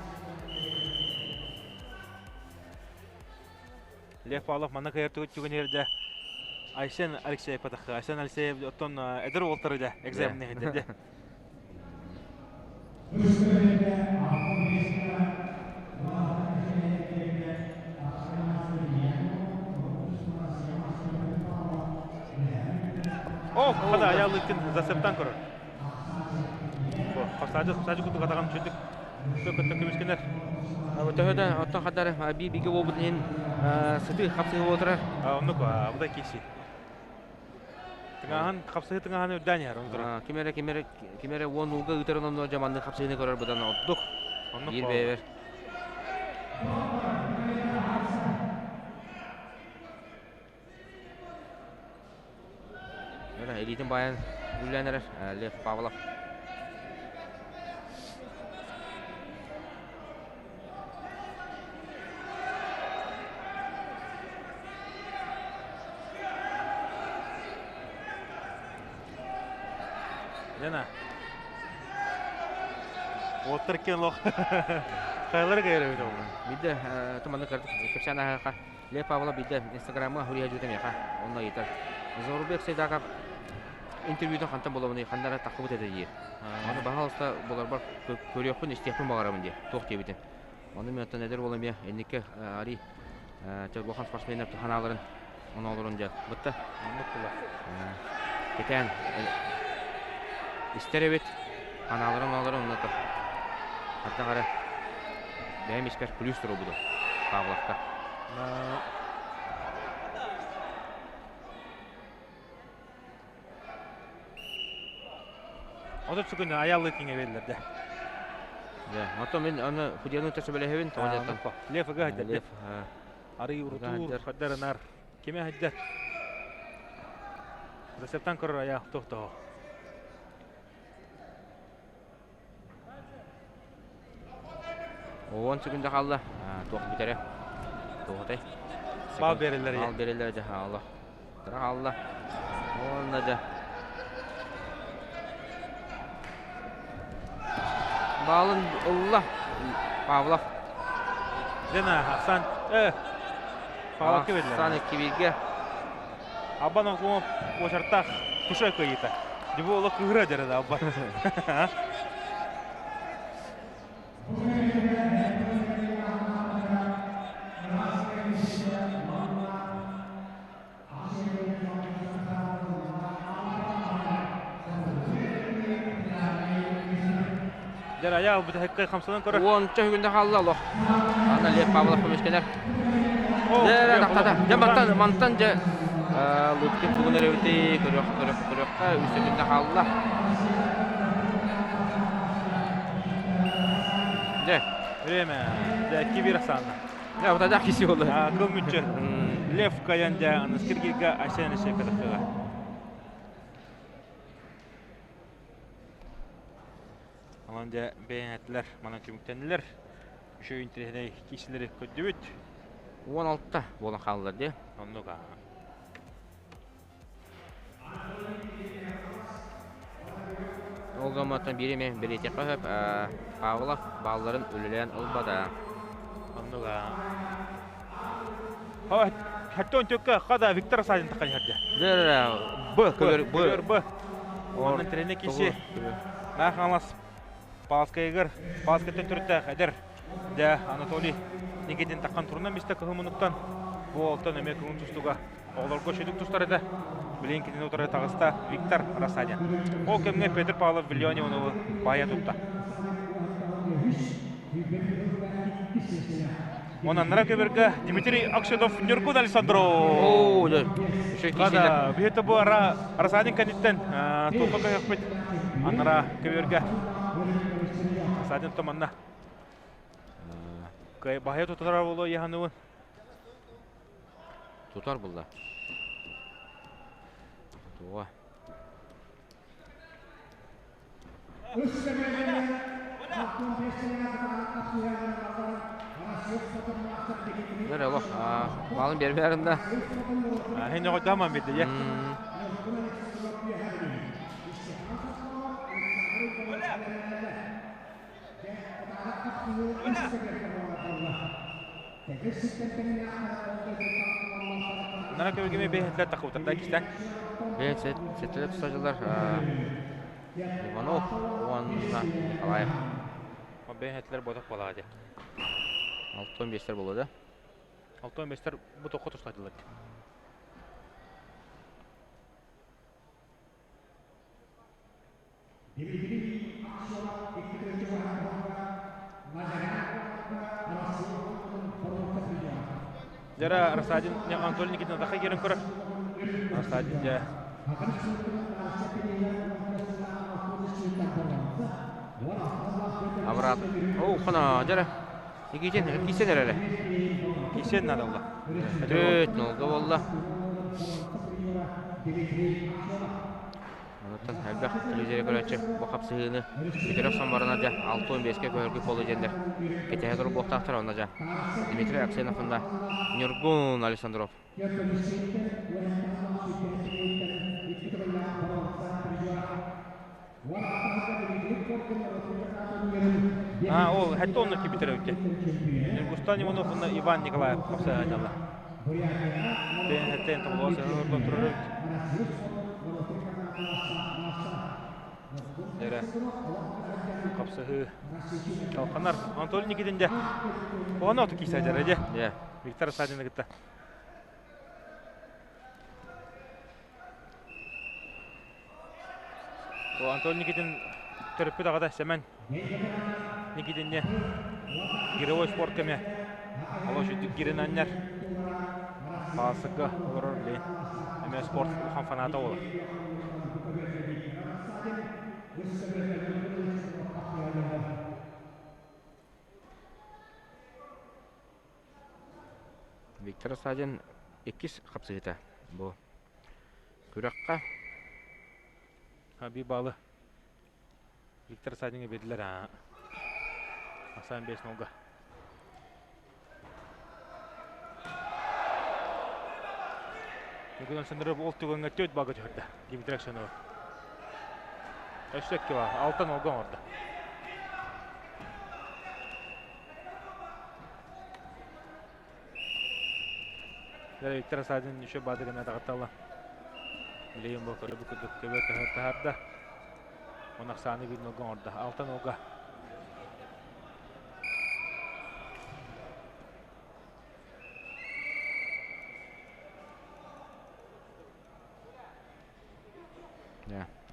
S8: Лев Павлов манна кыйар түгэн эрдэ Айсен Алексеев патахы. Айсен Алексеев оттон эдэр уолтары да экзамен иһитэ. О, хада аяллыктын засептан көрөр. Сажы сажы куту катаган чүдүк. Көттө көмүскенер.
S9: Төһөдө оттон хадар би биге болбут иһин сыты хапсыһы отырар.
S8: Оннук буда киси. Тыҥааһын хапсыһы тыҥааһын үрдээн иһэр онтура.
S9: Ким эрэ ким эрэ ким эрэ уон ууга ыытарын онно дьаманны хапсыһыны көрөр быдан ордук. Биир бэйэбэр. Илиитин баайан үллээн эрэр Лев Павлов.
S8: Лена. Уоттар кен лох. Хайлар кайра бит ол.
S9: Бидде туманны кепсән аха Лев Павлов бидде Инстаграмга хурия жутам яха. Онно ыйтар. Зорубек Сейдаков интервьютун хантан болобуну хандара тахыбыт этэ дии. Аны баһаалыста болорбор көрүөхпүн истиэхпин баҕарабын дии. Туох диэбитин. Ону мен оттон эдэр уол эмиэ инникке ари улахан спортсменнар ханааларын оноолорун дьэ бытта.
S8: Оннук була.
S9: Кэтээн истэр эбит ханааларын оноолорун онно хаттах эрэ бэйэм испэр плюс туруобуду Павловка.
S8: Отут сүкүнү аяллы киңе берилерде.
S9: Да, ото мен аны худяны төсөбөлөһөбүн тоҕо
S8: Лев ыга хаддар. Лев Арый урутуур хаддарынар. Киме хаддар? Засептан көрөр аяқ тохтоо.
S9: 10 секунда қалды. Тоқ бүтере. Тоғытай.
S8: Бал берилер.
S9: Бал берилер жа алла. Тыра қалды. Онна жа. Балын ылла. Павлов.
S8: Лена Асан. Павлов кебелер.
S9: Асан кибирге.
S8: Абан оклума очартах туша кыйыта. Дибу оло кыгыра жарады Абан. Дер аял бу хекке хамсанан көрөр.
S9: Уонча хүгүндө хаалла олох. Ана Лев Павлов көмүскенер. Дер тахтата. Дэ мантан мантан же Луткин тугун эребити көрөх көрөх көрөхкө үс күндө хаалла. Дэ.
S8: Время. Дэ кибир санна.
S9: Дэ вот да киси болду.
S8: Кыл мүччө. Лев каян дэ аныскиргига Айсен Шепетовка. Онон дьэ бэйэҥэттилэр, манан түмүктэннилэр. Үчүгэй интэриэһинэй киисилэри көрдүбүт.
S9: 16 буолан хааллар дии.
S8: Оннук
S9: Ол гымматтан биир эмэ бэлиэтиэххэ сөп. Павлов баалларын үлэлээн ылбата.
S8: Оннук Хаттон төккө хада Виктор Садин таққан жерде.
S9: Б, көбөр
S8: Б. Б. Оннан тренер киши. Махалас Палскайгыр, Палскайтан түртті әдір. Дә Анатолий Никитин таққан турна мисте кыһымынуктан. Бу олтон эме көңүл тустуга. Оҕолорго шүдүк тустар еді. Билин кинин утары тағыста Виктор Рассадин. Ол кемге Петр Павлов Вильони оны бая тутта. Онан нара көберге Дмитрий Акшедов Нюркун Александров.
S9: О, да.
S8: Када бүйеті бу ара Рассадин кәниттен туққа көйөкпет. Анара көберге Рассадин томанна. Кай бая тутар болу яхануын.
S9: Тутар булда. Туға. Нere олох малын берберинда.
S8: Хен оҕо даман бирде я. Нара көбүгеме бэһэтлер тахыбытар кистен.
S9: Бэйэ сеттелер тустаачылар Иванов уонна Николаев.
S8: Бэһэтлер ботох болаа дии.
S9: Алтон бестер болуо да?
S8: Алтон бестер бу тоххо тустаачылар. Дьара Рассадин Анатолий Никитин атахха киирэн көрөр. Рассадин дьэ.
S9: Абрат. Оу, хана, дьара. Никитин, кисен эрэрэ.
S8: Кисен надо было.
S9: Төрт нолга болла. Онуттан элбэх телевизоры көрөөччү бу хапсыһыыны бүтэрэ охсон баран дьэ 65-кэ көһөргү полу диэннэр кэтэһэ турбуохтаахтар онно дьэ Дмитрий Аксенов уонна Ньургун Александров.
S8: А, ол хэтте онно кибитер өтте. Ньургустан Иванов уонна Иван Николаев хапсыһаадьалла. Бэйэн хэттэн тоҕолоос ордон турар эбит. Эрэ хапсыһыы Талханар Анатолий Никитин дьэ. Оҕону оту киисэ дьара дьэ. Виктор Садины кытта. Антон Никитин төрөппүт аҕата Сэмэн Никитинне гировой спорт кэмэ олох үрдүк гиринаннар Паасыкка олорор билигин эмиэ спорт улахан фаната буолар.
S9: Виктор Садин иккис хапсыһыыта бу күрэххэ.
S8: Аби балы Виктор Садиҥҥа биэрдилэр Ахсаан 5 нолга. Бүгүн Александров ол түгэҥҥэ төрт балга түһэрдэ. Дмитрий Аксенов. Өссө икки бал. Алта нолга оҥордо. Виктор Садин еще баадыгына даҕатталла. Билигин бу көрө бу курдук көбө таһаарда. Он ахсааны биир нолга оҥордо. Алта нолга.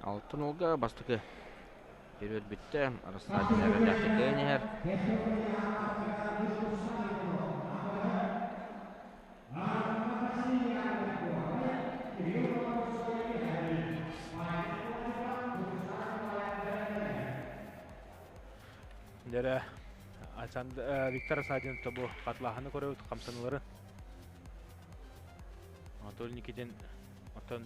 S9: Алтын олга бастакы период бүттэ. Арыстаатын эрэллээхтик кыайан иһэр.
S8: Дэрэ Виктор Садин тобу хатлааһыны көрөбүт хамсаныылары. Анатолий Никитин оттон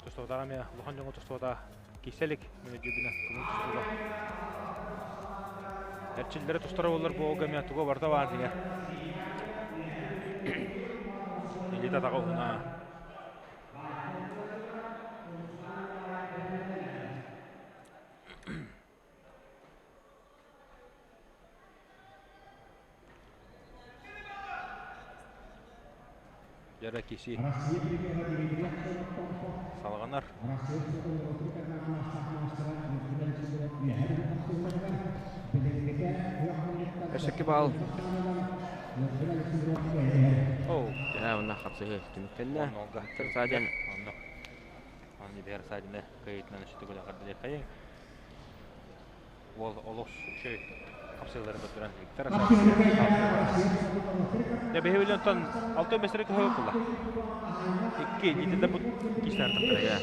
S8: тустубатаҕа эмиэ улахан дьоҥҥо тустубатаҕа киселик мин өйдүүбүнэн көҥүл тустууга. Эрчиллэрэ тустара буоллар бу уолга эмиэ туга барыта баар дигэр. Илиитэ атаҕа уһуна. Дьара киси салҕанар.
S9: Өссөкки баал. Дьэ, онно хапсыһыы түмүктэннэ. Саадьан.
S8: Онно. Онно бэр саадьаны кыйытынан өссө төгүл Уол олус үчүгэй хапсыылары көрдөрөн Виктор Дьэ биһи билэн алтын бэсэри көһө кылла. Икки итинде бу киистэр тахтара.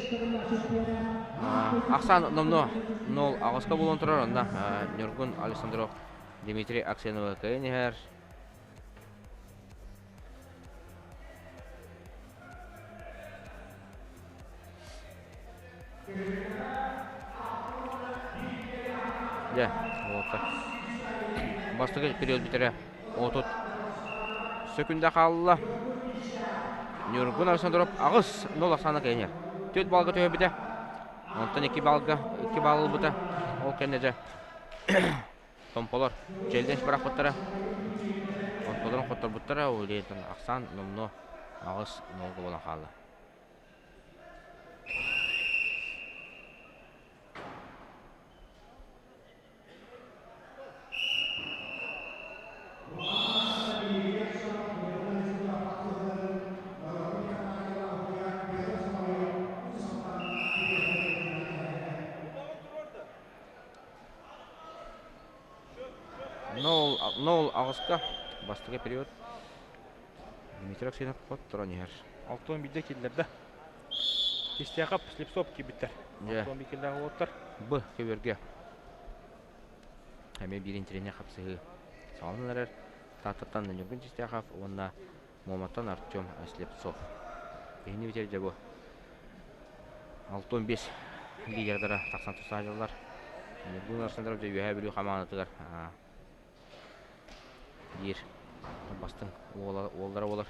S9: Ахсан номно нол аҕыска буолан турар онно Ньургун Александров Дмитрий Аксенова кыайан иһэр. Дьэ, уолаттар. Бастакы период бүтэрэ 30 сөкүндэ хаалла. Ньургун Александров 8-0 ахсаана кыайан Төрт балга түһэрбитэ. Онтон 2 балга 2 балл ылбыта. Ол кэннэ дьэ Томполор челлендж бырахпыттара. Ортолорун хотторбуттара, ол иһин ахсаан номнуо 8-0 буолан хаалла. Нол аҕыска бастакы период Дмитрий Аксенов хотторон иһэр.
S8: Алтон биирдэ киллэрдэ. Кистиэхап, Слепцов киирбиттэр. Алтон биир киллээх уолаттар.
S9: Б көбүөргэ. Эмиэ биир интэриэһинэй хапсыһыы саҕаланан эрэр. Тааттаттан Ньургун Чистяхов уонна Муоматтан Артем Слепцов. Киһини бүтэр дьэ бу. 65 лидердара тахсан тусаадьаллар. Ньургун Александров дьэ Үөһээ Бүлүү хамаандатыгар биир бастыҥ уоллара буолар.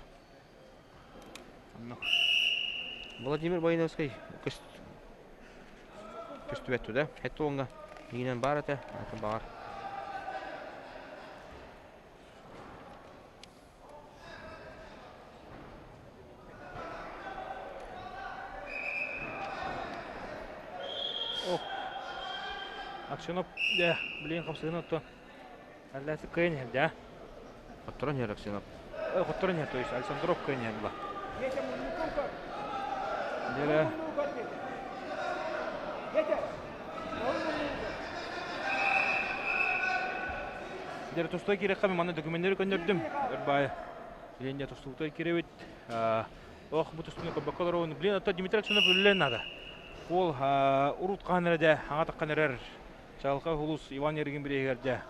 S9: Владимир Воиновскай көстүбэт туда. Хэт уоҥҥа миинэн баар этэ, атын баҕар.
S8: Ох, Аксенов, дьэ, билигин хапсыһын оттон Алласы кыайан иһэр даа.
S9: Хотторон иһэр Аксенов.
S8: Хотторон иһэр, то есть Александров кыайан иһэр була. Дьэ, Дьэ, тустой киирэххэ манна докуменнары көннөрдүм. Ырбаайы. Билин дьэ тустуутой киирэбит. Ох, бу тустууну көрбөккө олоробун. Блин, оттон Дмитрий Аксенов үлэлээн наада. Уол урут хаан эрэ дэ, аҥа таххан эрэр. Чаҕылхай улуус Иван Ерыгин бирииһигэр дьэ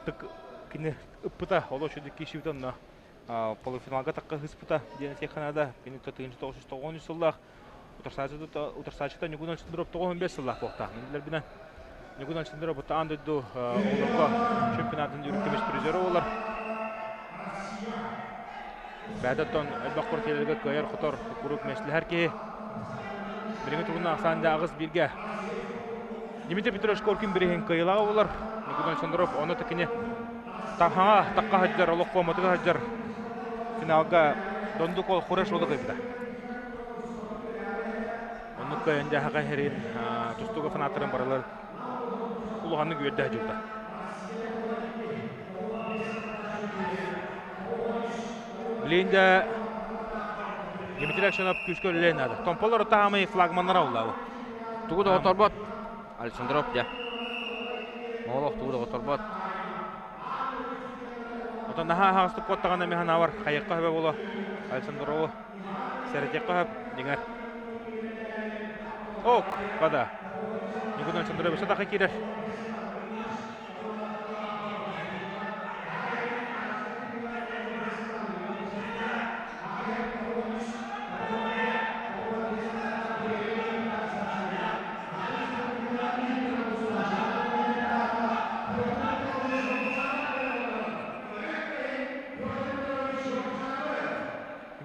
S8: тык кини ыппыта, олох үчүгэй киирсибитэ онно полуфиналга тахха ыспыта диэн этиэххэ наада. Кини 1993 сыллаах утарсааччыта Ньукун Александров 95 сыллаах буолтаах. Мин билэрбинэн Ньукун Александров аан дойду оҕолорго чемпионатын үрүт көмүс призера буолар. Бэйэтэ элбэх квартираларга кыайар-хотор куруук миэстэлэһэр киһи. Билиҥҥи туругунан ахсаан дьэ аҕыс бииргэ Дмитрий Петрович Коркин бириһин кыайыылааҕа буолар. Николай Александров ону кини таһаҕа тахха сылдьар, олох форматыгар сылдьар финалга Дондук ол Хуреш олох кыайбыта. Оннук кыайан дьэ хака иһэрин тустууга фанаттарын барылар улаханнык үөрдэ дьылда. Билигин да Дмитрий Аксенов күүскэ үлэлээн наада. Томполор таамай флагманнара уллаабы.
S9: Тугу да оторбот. Александров дьэ. Оолох тугу да оторбот.
S8: Отон наһаа аһаҕастык куоттаҕына эмиэ санаабар хайыахха сөбө буолуо. Александрову сэрэтиэххэ сөп дьиҥэр. Ок, бада. Ньукун Александрович өссө тахха киирэр.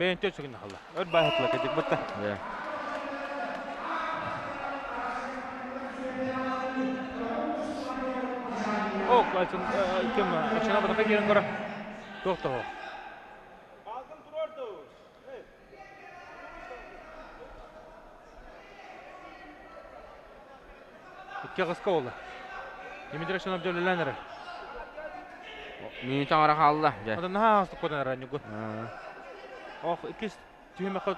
S8: Бэйэн төсүгүн халла. Өр баһытла кедик бутта. О, ким Акшана батака кирен кора. Туох того. Икки аҕыска буолла. Дмитрий Аксенов дьөлүлээн эрэр.
S9: Мүнүүтэ аҥара хаалла. Дьэ.
S8: Оттон наһаа аҕыстык куотан эрэр Ньургун. Ох, иккис түһүмэххэ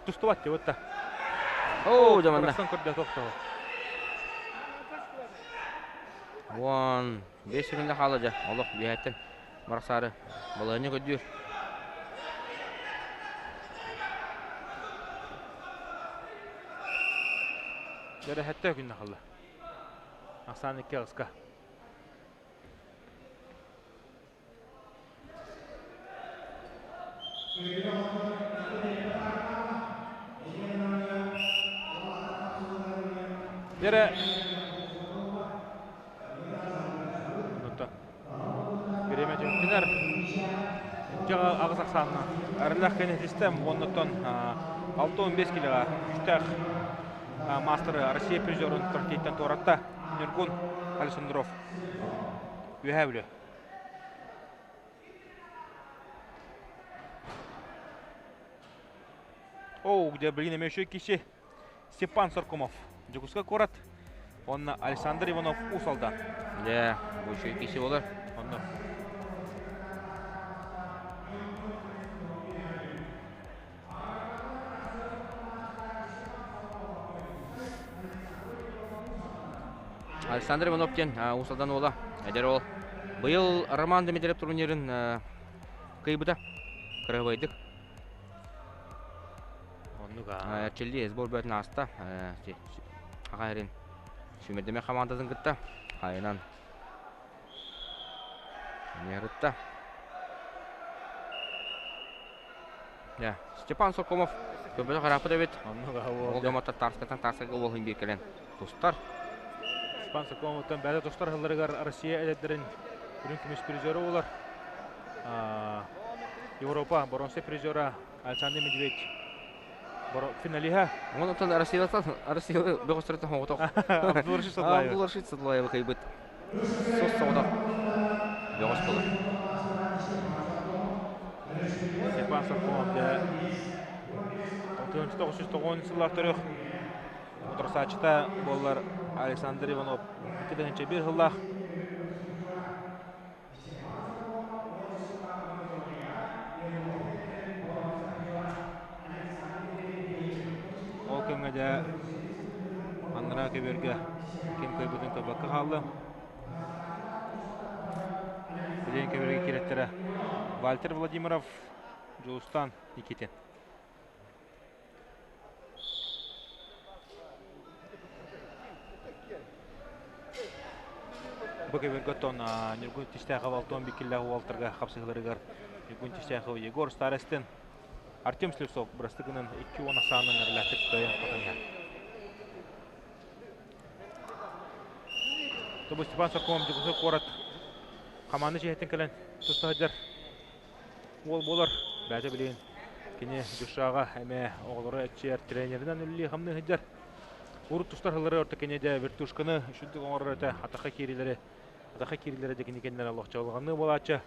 S8: тустубат дии бутта.
S9: Оо, дьэ манна.
S8: Барахсан көрдө тохтоо.
S9: 15 секунда хаалла дьэ. Олох биэһэттэн барахсаары балаһыанньа көрдүүр.
S8: Дьэрэһэттэ күннэ халла. Ахсаан икки аҕыска. Дьэрэ Бириэмэ түмүктэнэр. Икки аҕыс ахсаанна арыллах кэнэтистэ уоннаттан 6-15 килоҕа күүстээх маастары Россия призерун партияттан туоратта. Ньургун Александров. Үөһээ Бүлүү. Оу, где блин, еще киши Степан Соркомов, Дьокуускай куорат, уонна Александр Иванов Уус Алдан.
S9: Дьэ, бу үчүгэй киһи буолар.
S8: Онно.
S9: Александр Иванов диэн Уус Алдан уола, эдэр уол. Быйыл Роман Дмитриев турнирын кыайбыта. Кырыһыбайдык.
S8: Оннук аа.
S9: Эрчиллии сбор бөтүн ааста. Аха эрин сүүмэрдэмэ хамаандатын кытта хайынан Нерытта. Степан Сокомов көбөтө харааппыт эбит. Ол гамата Тарскаттан Тарскага уолун биир кэлэн тустар.
S8: Степан Сокомовтан бэйэ тустар сылларыгар Россия эдэрдэрин үрүҥ көмүс призера болар. Европа боронса призера Александр Медведь финалиһа.
S9: Онтон Россиялартан Россия бөҕөстөрүттэн хоҥотох.
S8: Абдулрашид Садлаев.
S9: Абдулрашид Садлаевы кыйбыт. Сос соҕотох бөҕөс болар.
S8: Степан Соркомов дьэ 1990 сыллар төрөх утарсааччыта буоллар Александр Иванов 2001 сыллаах Ол кэмҥэ дьэ анараа көбүөргэ ким кыайбытын көрбөккө хааллым. Билигин көбүөргэ киирэттэрэ Вальтер Владимиров, Дьулустан Никитин. Бу кэмиргэ оттон Ньургун Тистээхов Алтон Биккиллээх уолтарга хапсыһыыларыгар Ньургун Тистээхов Егор Старостин Артем Слепцов бырастыгынан 2-10 ахсаанынан эрэлээхтик кыайан хотон иһэр. Тобу Степан Соркомов Дьокуускай куорат хамаанда чиэһиттэн кэлэн туста сылдьар уол буолар. Бэйэтэ билигин кини Дюшаҕа эмэ оҕолору эччийэр тренеринэн үлэлии-хамныы сылдьар. Урут тустар сыллары орто кини дэ вертушканы үчүгдүк оҥорор этэ, атахха киирилэри атахха киирилэри дэ кини кэннилэрэ олохчолоҕоннуу буолааччы.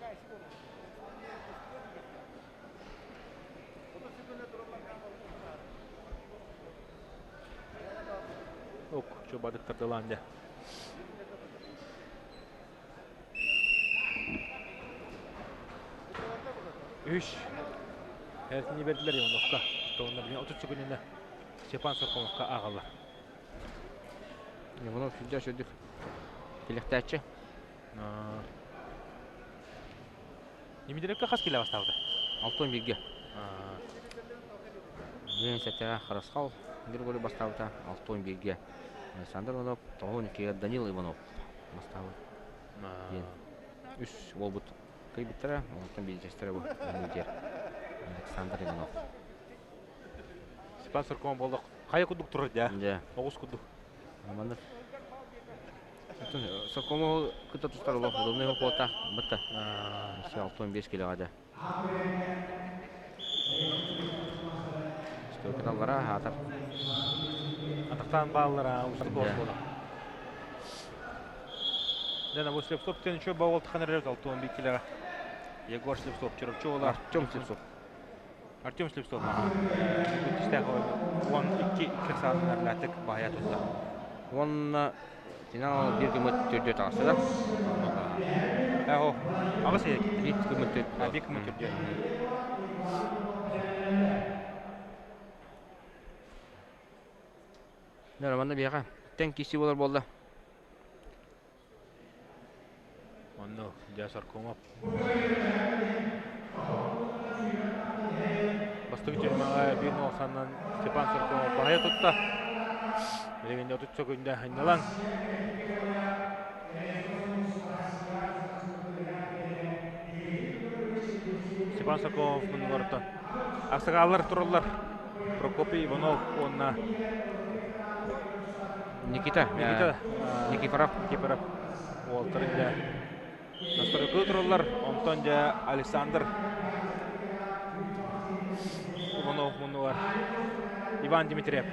S8: Ок, чубадыктардылаан дэ. Үс. Эртини бердилер Ивановка. Тоҕунна билин 30 секундина Степан Соркомовка ааҕаллар.
S9: Иванов сүрдээх сүрдүк тилэхтээччи.
S8: Дмитриевка хас килэ бастаабыта?
S9: 61-ге. Билин сэттэҕэ Харысхал Григорий бастаабыта 61-ге. Александр Иванов 92-ге Данил Иванов бастаабыт. Диэн үс уолбут кыйбыттара, онтон биирдэстэрэ бу лидер Александр Иванов.
S8: Степан Сурков буоллах хайа курдук турар дьэ.
S9: Дьэ.
S8: Оҕус курдук.
S9: Маннык Сокому кытта тустар олох удобный буолта бытта. 65 килоға дьэ. Стойкаталлара аатар.
S8: Атахтаан бааллара устук буола. Дена бу Слепцов тен еще бауыл тхан эрэр алтуон биккилера. Егор Слепцов Чурапчы
S9: Артем Слепцов.
S8: Артем Слепцов Күтүстээх 12 саатынар латык баайа тутта.
S9: Уонна финал биир гыммыт төрдүө таҕыста да.
S8: Эһо, аҕыс эйэ
S9: Биир гыммыт
S8: төрдүө. Биир гыммыт төрдүө.
S9: Манна биһиэхэ тэҥ киирсии буолар буолла.
S8: Онно дьэ Соркомов Бастакы түһүмэҕэ биир нуолсаннан Степан Соркомов баһыйа тутта. Билигин дьэ 30 сөкүндэ сынньалаҥ. Степан Соркомов муннугар Аксакаллар тураллар. Прокопий Иванов уонна
S9: Никита,
S8: Никита
S9: Никифоров.
S8: Никифоров уолтарын дьэ настройкалыы тураллар. Онтон дьэ Александр Иванов муннугар Иван Дмитриев,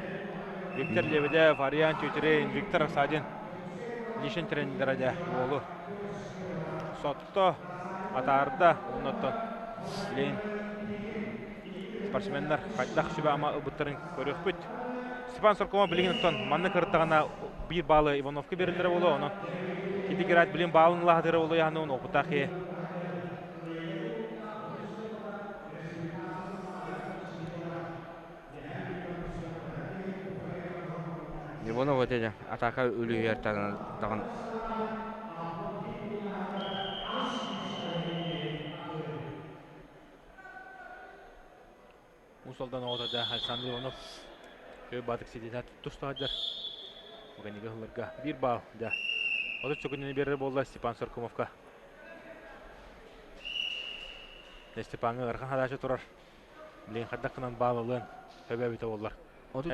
S8: Виктор Лебедев, Ариан Чучерин, Виктор Осадин. Лишин тренердэрэ дьэ уолу сотто, атаарда, оннуттан билигин спортсменнар хайдах сүбэ-ама ылбыттарын көрүөхпүт. Степан Соркомов билигин оттон маннык ырыттаҕына биир баалы Ивановка бериллэрэ буолуо, онон ити град билин баалын ылаһатыра буолуо яһаны опытаах киһи.
S9: Иванов этэ атака үлүһүйэр даҕан
S8: Уус Алдан оҕото да Александр Иванов өй баатык ситиһэ тустаһадьар. Уганига ылларга биир баал да. 30 секунданы берер буолла Степан Соркумовка. Степаҥҥа ыарахан хадаача турар. Билигин хайдах гынан баал ылыан сөбө эбитэ буоллар.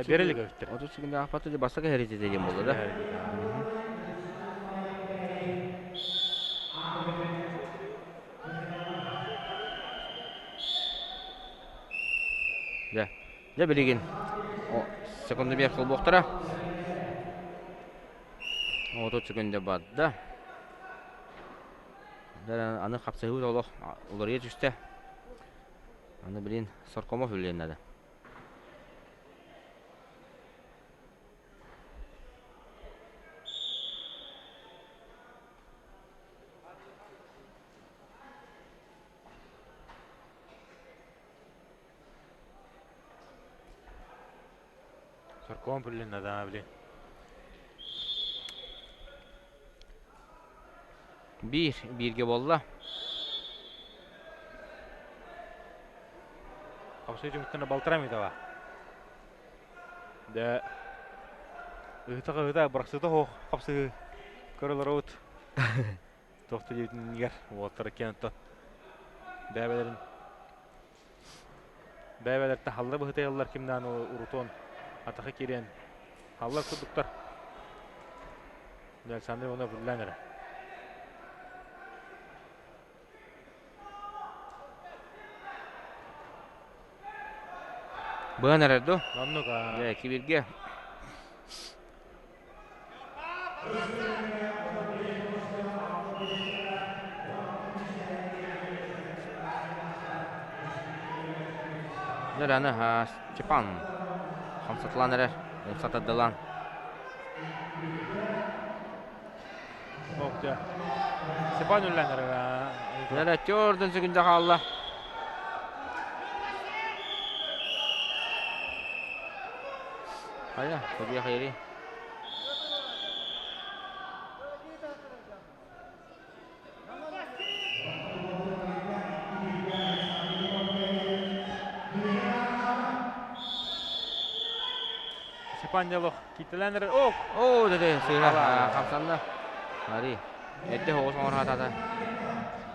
S8: Бере илик эбиттэр.
S9: 30 секунда аахпаты бастакы хэрити деген буолла да. Дьэ, дьэ билигин секунду биэр холбуохтара. 30 секунда барда. Аны хапсыһыы олох уларыйа түстэ. Аны билин Соркомов үллэннэ.
S8: Сорком үллэннэ да билин.
S9: Биир бииргэ буолла.
S8: Хапсыы түмүктэнэ балтараа мүнүүтэ Дэ ыһыта-ыһыта бырахсыта суох хапсыһыы көрөлөрөбүт. Туох да диэбитинигэр уолаттар иккиэн оттон бэйэ-бэйэлэрин бэйэ-бэйэлэриттэн халла быһытыйаллар кимнээн урутуон атаха киириэн халлар курдуктар. Александр Иванов үллээн эрэ.
S9: Быһан эрэр ду?
S8: Оннук аа.
S9: Дьэ, кибиргэ. Дьэ, аны Степан хамсатылан эрэр, умсатардылан.
S8: Ох, дьэ. Степан үллэн эрэр.
S9: Эрэ төрдүн секунда хаалла. Хайа, Тобия хайри.
S8: Степан Делох киитэлээн эрэр. Ок!
S9: Оо, дede, сыыһа хамсанна. Ари, эрдэ оҕус оҥор хатата.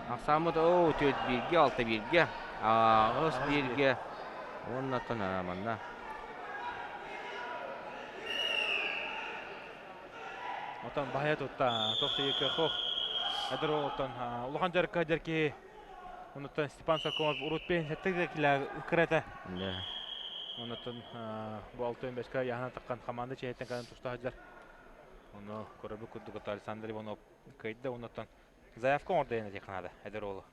S9: Ахсааммыт оо, түөрт бииргэ, алта бииргэ, аҕыс бииргэ, уоннаттан манна.
S8: Отон баһайа тутта, туох да көх Эдэр оттон улахан дьарыкка дьэр киһи Онуттан Степан Соркомов урут пенсияттан килэ кырата. Онуттан бу алтын бэскэ яһана таххан команда чэһиттэн кэлэн туста сылдьар. Ону көрөбүт курдук Александр Иванов кыайда. Онуттан заявка оҥордо диэн ханаада эдэр уолу.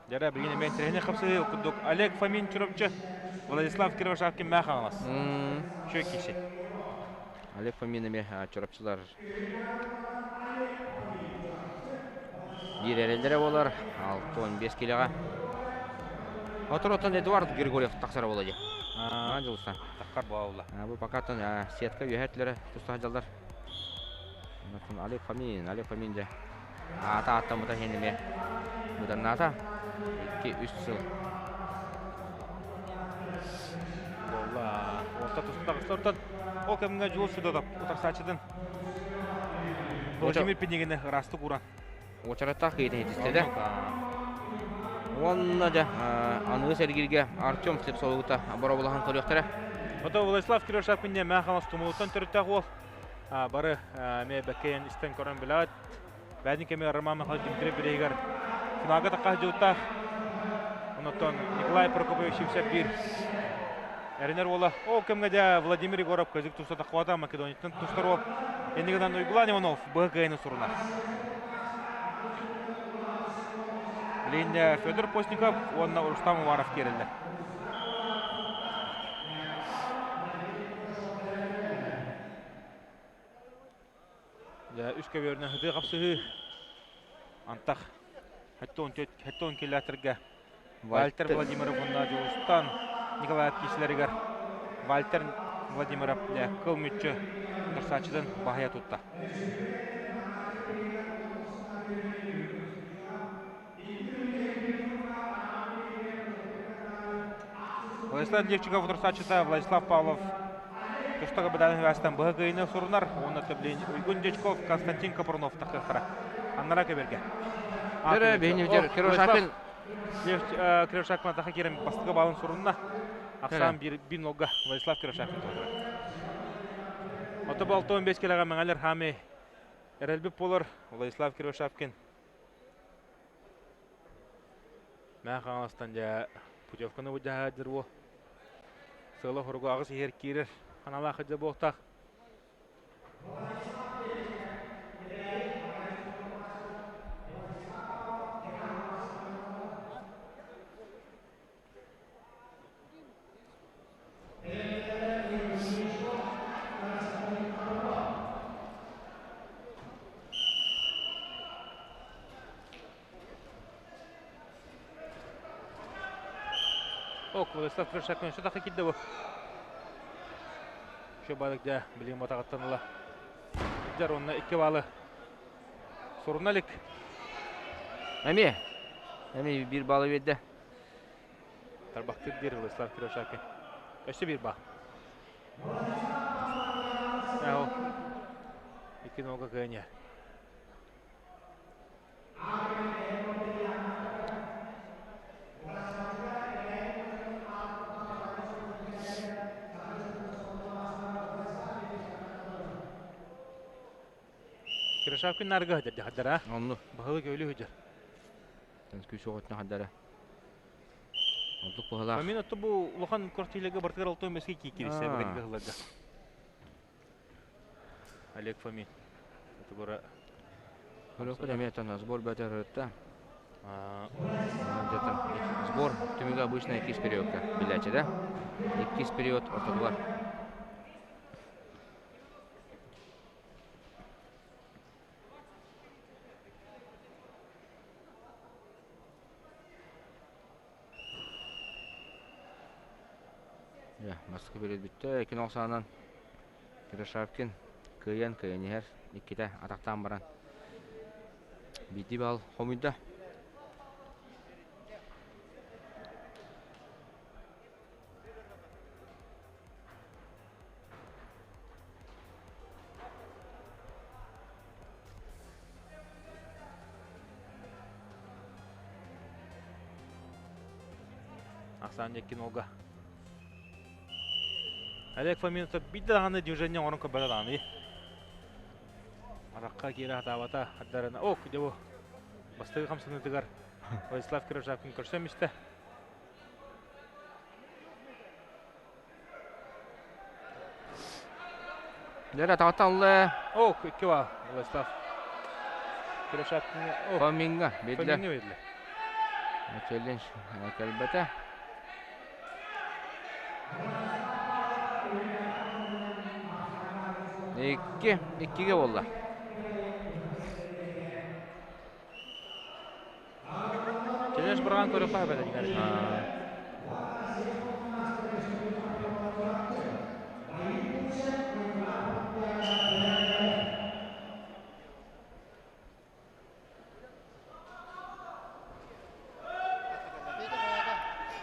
S8: Дьара билигин эмиэ интэриэһинэй хапсыһыы курдук Олег Фомин Чурапчы, Владислав Кривошапкин Мээх Хаҥалас. Үчүгэй киһи.
S9: Олег Фомин эмиэ Чурапчылар биир эрэллэрэ буолар 6-15 килэҕэ. Оторотон Эдуард Григорьев тахсара буола дии. Дьулустан.
S8: Таххар буолла.
S9: Бу покаттан сетка үөһэ өттүлэрэ туста сылдьаллар. Олег Фомин, Олег Фомин дьэ Аата ааттаммыта иһин эмиэ быданнаата. 2-3 сыл.
S8: Буолла. Орто туста таҕыста ортон. Ол кэмҥэ Дьулус Федотов утарсааччытын Владимир Пинигини ыраастык ууран.
S9: Уочараттаах киһитин итистэ Уонна дьэ аныгы сэргииргэ Артем Слепцовута боробулаһан көрүөхтэрэ.
S8: Ото Владислав Кирюшев күнне Мэхалас Тумулуттан төрүттээх уол. Бары эмиэ бэккэйэн истэн көрөн билээт. Бэйэтин кэмигэр Роман Михайлович Дмитрий бирииһигэр финалга тахха сылдьыбыттаах. Онтон Николай Прокопьевич Сивцев биир. Эрэнэр уола. Ол кэмҥэ дьэ Владимир Егоров кыдьык туста таххыбата Македонияттан тустар уол. Иннигинэн Уйгулан Иванов быһа кыайыны сурунар. Билигин Федор Постников уонна Рустам Уваров киирэллэр. Дьэ, үс көбүөрүнэн сытыы хапсыһыы. Антах 74 километрга Вальтер Владимиров уонна Дьулустан Николаев киисэлэригэр Вальтер Владимиров дьэ, кыл мүччү утарсааччытын баһыйа тутта. Владислав Левчиков утарсааччыта Владислав Павлов туста быдаан хываастан быһа кыайыны сурунар уонна төблен Уйгун Дьячков Константин Капрунов тахыахтара. Аннара көберге.
S9: Дөрө бейневдер Кирилл
S8: Кирилл Шапин таха кирен бастыгы балын сурунна. Ахсаан бир бинолга Владислав Кирилл Шапин туотура. Ото балтон бес келеға маңалер хами эрелбип болор Владислав Кирилл Шапкин. Мэҥэ Хаҥаластан дьэ путевканы былдьаһаадыр уол. Сыала-соруга аҕыс иһэр киирэр аналаах дьэ буолтаах. Ок, Владислав Крышакин что таха кидде бу. Еще балык дьэ билигин батаҕыттан ыла. Дьар онно икки баалы суруна илик.
S9: Эми. Эми бир баалы берді.
S8: Тарбахтыр диир Владислав Кривошапкин. Өссө биир баа. Ол икки нога кыаньа. Киришапкин нарга сылдьар дьахтара.
S9: Онну.
S8: Баһылык өлүү сылдьар.
S9: Күүс оҕотuna хаддара. Ордук баһылаах.
S8: Мен отто бу улахан квартирага бартыгар алтын мески киирсэ бэгэтигэ сылларга. Олег Фомин. Это бара
S9: Көрөккө эмиэ сбор бөтөрөттө. Сбор түмүгэ обычно иккис периодка билээччи да. Иккис период ортотугар. Бастакы период бүттэ. Икки нохсаанан Кирашапкин кыайан кыайан иһэр. Иккитэ атахтаан баран биирдии баал хомуйда.
S8: Ахсаан Якинога. Олег Фоминов биирдэ даҕаны движение оҥорон көрбөтө даҕаны. Арахха киирэ сатаабата ардарына. Ок, дьэ бу бастакы хамсаныытыгар Владислав Кирожакин көрсөн истэ.
S9: Дьэ, таҕатталла.
S8: Ок, икки баал Владислав Кирожакин.
S9: Фомиҥҥа биэрдилэр.
S8: Фомиҥҥа биэрдилэр.
S9: Челлендж кэлбэтэ. Икки, иккигэ буолла.
S8: Челлендж быраған көрөккө хабар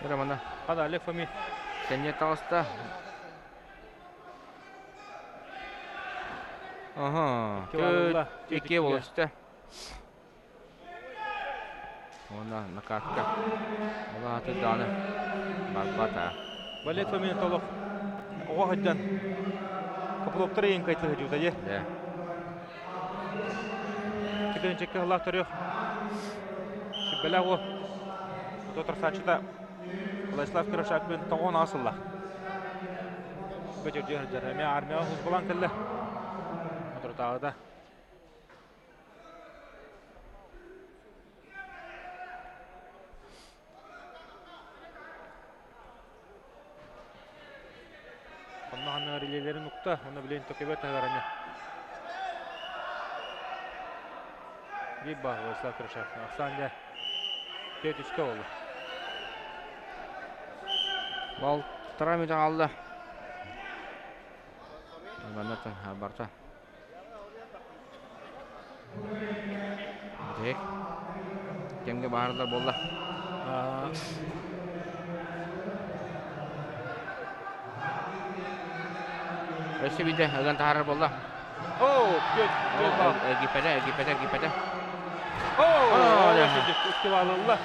S9: Романа.
S8: Хада Олег Фомин.
S9: Сэнньэ таҕыста. Ага. Икки болуста. Уонна накатка. Улааты дааны барбата.
S8: Олег Фомин толох оҕо сылдьан Копылоптар ең кайтыл сылдьыбыта дии.
S9: Да.
S8: Китенчекке хыллаах төрүөх. Сүбэлээх уол. Ото тарсааччыта Владислав Кирашакпын тоҕон аҕа сыллаах. Бөчөрдүү сылдьар. Эмиэ армияҕа службалаан кэллэ. Соторутааҕыта. Онно ханна релелерин укта, онно билин төкөбө таһыгар эмиэ. Биир баар Владислав Крышев. Ахсаан дьэ 4-3 болду.
S9: Балтара мүтэ хаалла. Манна барта. Бүтэһик кэмгэ баһаардар буолла. Өссө биирдэ ыган таһаарар буолла.
S8: Оо, күөт, күөт бал.
S9: Эргиппэтэ, эргиппэтэ, эргиппэтэ.
S8: Оо, икки балылла.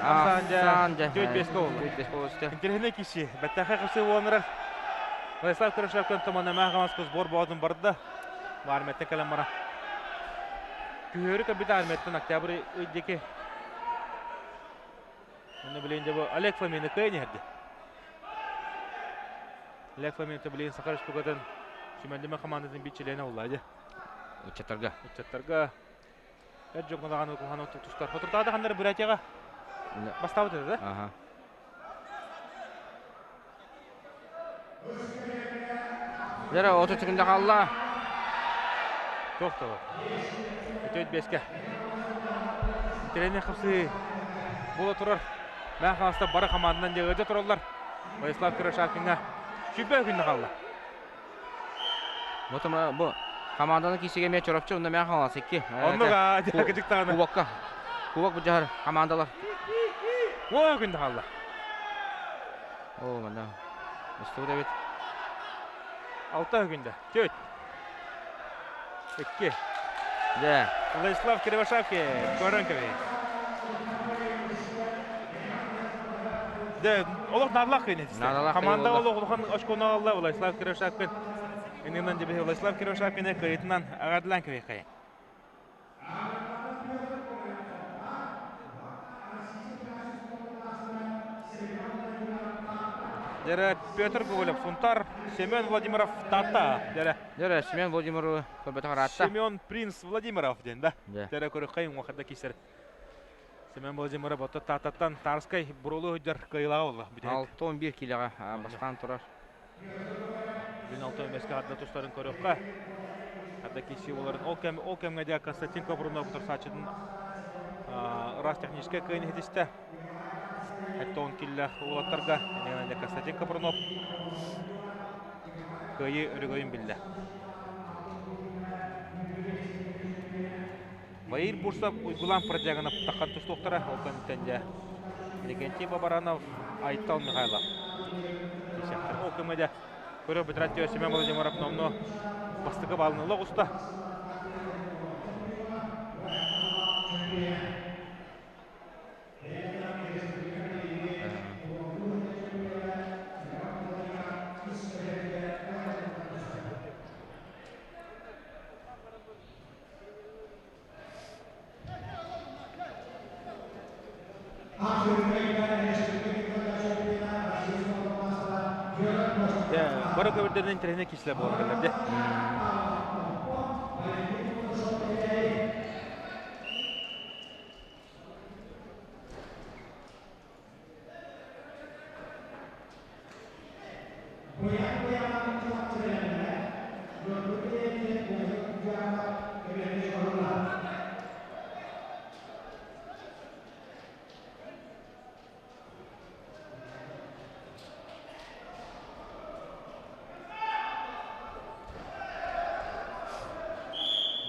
S8: Ахсаан дьэ, 4-5 болла.
S9: 4-5 болла.
S8: Интеллигентный киши. Бэттээхэй кырсы буоланырар. Владислав Кырышевтан томана Махамаска сбор боотун барда. Армияттан кэлэн бара. Күһүөрү кэлбит армияттан октябрь ый диэки. Онно билин дьэ бу Олег Фомины кыайан иһэрди. Олег Фомин билин Саха Республикатын Сүмэлдимэ командатын биир чилиэнэ буолла дьэ.
S9: Ыччаттарга.
S8: Ыччаттарга эр дьоҥҥо даҕаны куһаҕаны тустар. Хотуртаада ханнары Бурятияҕа бастаабыт этэ да?
S9: Аха. Дьэрэ, 30 секунда хаалла.
S8: Туох да Үтүөт бэскэ. Тренер хапсы буола турар. Мээн Хаҥаласта бары хамаанданан дьэ тураллар. Владислав Кырошакиҥҥа 20 күннэ хаалла.
S9: Бу бу команданы киисигэ эмиэ Чурапчы уонна Мээн Хаҥалас икки.
S8: Оннук дьэ даҕаны.
S9: Кубокка. Кубок бу командалар.
S8: Уо күндэ хаалла.
S9: Оо, манна. Устубут эбит.
S8: Алта күндэ. Төрт. Икки.
S9: Дьэ.
S8: Владислав Кривошапкин, көрөн кэбиһи. Дэ, олох наадалаах кыйын
S9: Наадалаах
S8: Команда олох улахан очкону алла Владислав Кривошапкин. Иннинэн дебе Владислав Кривошапкин кыйытынан агадлан кэбиһи. Дьэрэ Петр Гоголев Сунтар, Семен Владимиров Тата. Дьэрэ.
S9: Дьэрэ Семен Владимиров көрбөтөх ыраатта.
S8: Семен Принц Владимиров диэн да. Дьэрэ көрүккай уҥуохарда киисэр. Семен Владимиров отто Тататтан Тарскай бурулу өйдөр кыайылаҕа болла.
S9: 6-11 килоҕа бастаан турар.
S8: Бүгүн алта өмөскө арда тустарын көрүөххэ. Арда киси оларын ол кэм ол кэмҥэ дьэ Константин Копрунов утарсааччытын ыраас техническэй кыайын иһитистэ. 70 киллээх уолаттарга иннинэ Константин Копрунов кыайыы өрөгөйүн биллэ. Ваир Бурсов Уйгулан Продягинов таххан тустуохтара ол кэнниттэн дьэ Иннокентий Бабаранов, Айтал Михайлов. Ол кэмҥэ дьэ көрө бүтэрээччи Семен Владимиров номнуо бастакы баалын ыла оҕуста. Бары көбүрдэринэн интэриэһинэй киһилэр буолан кэллэр дии.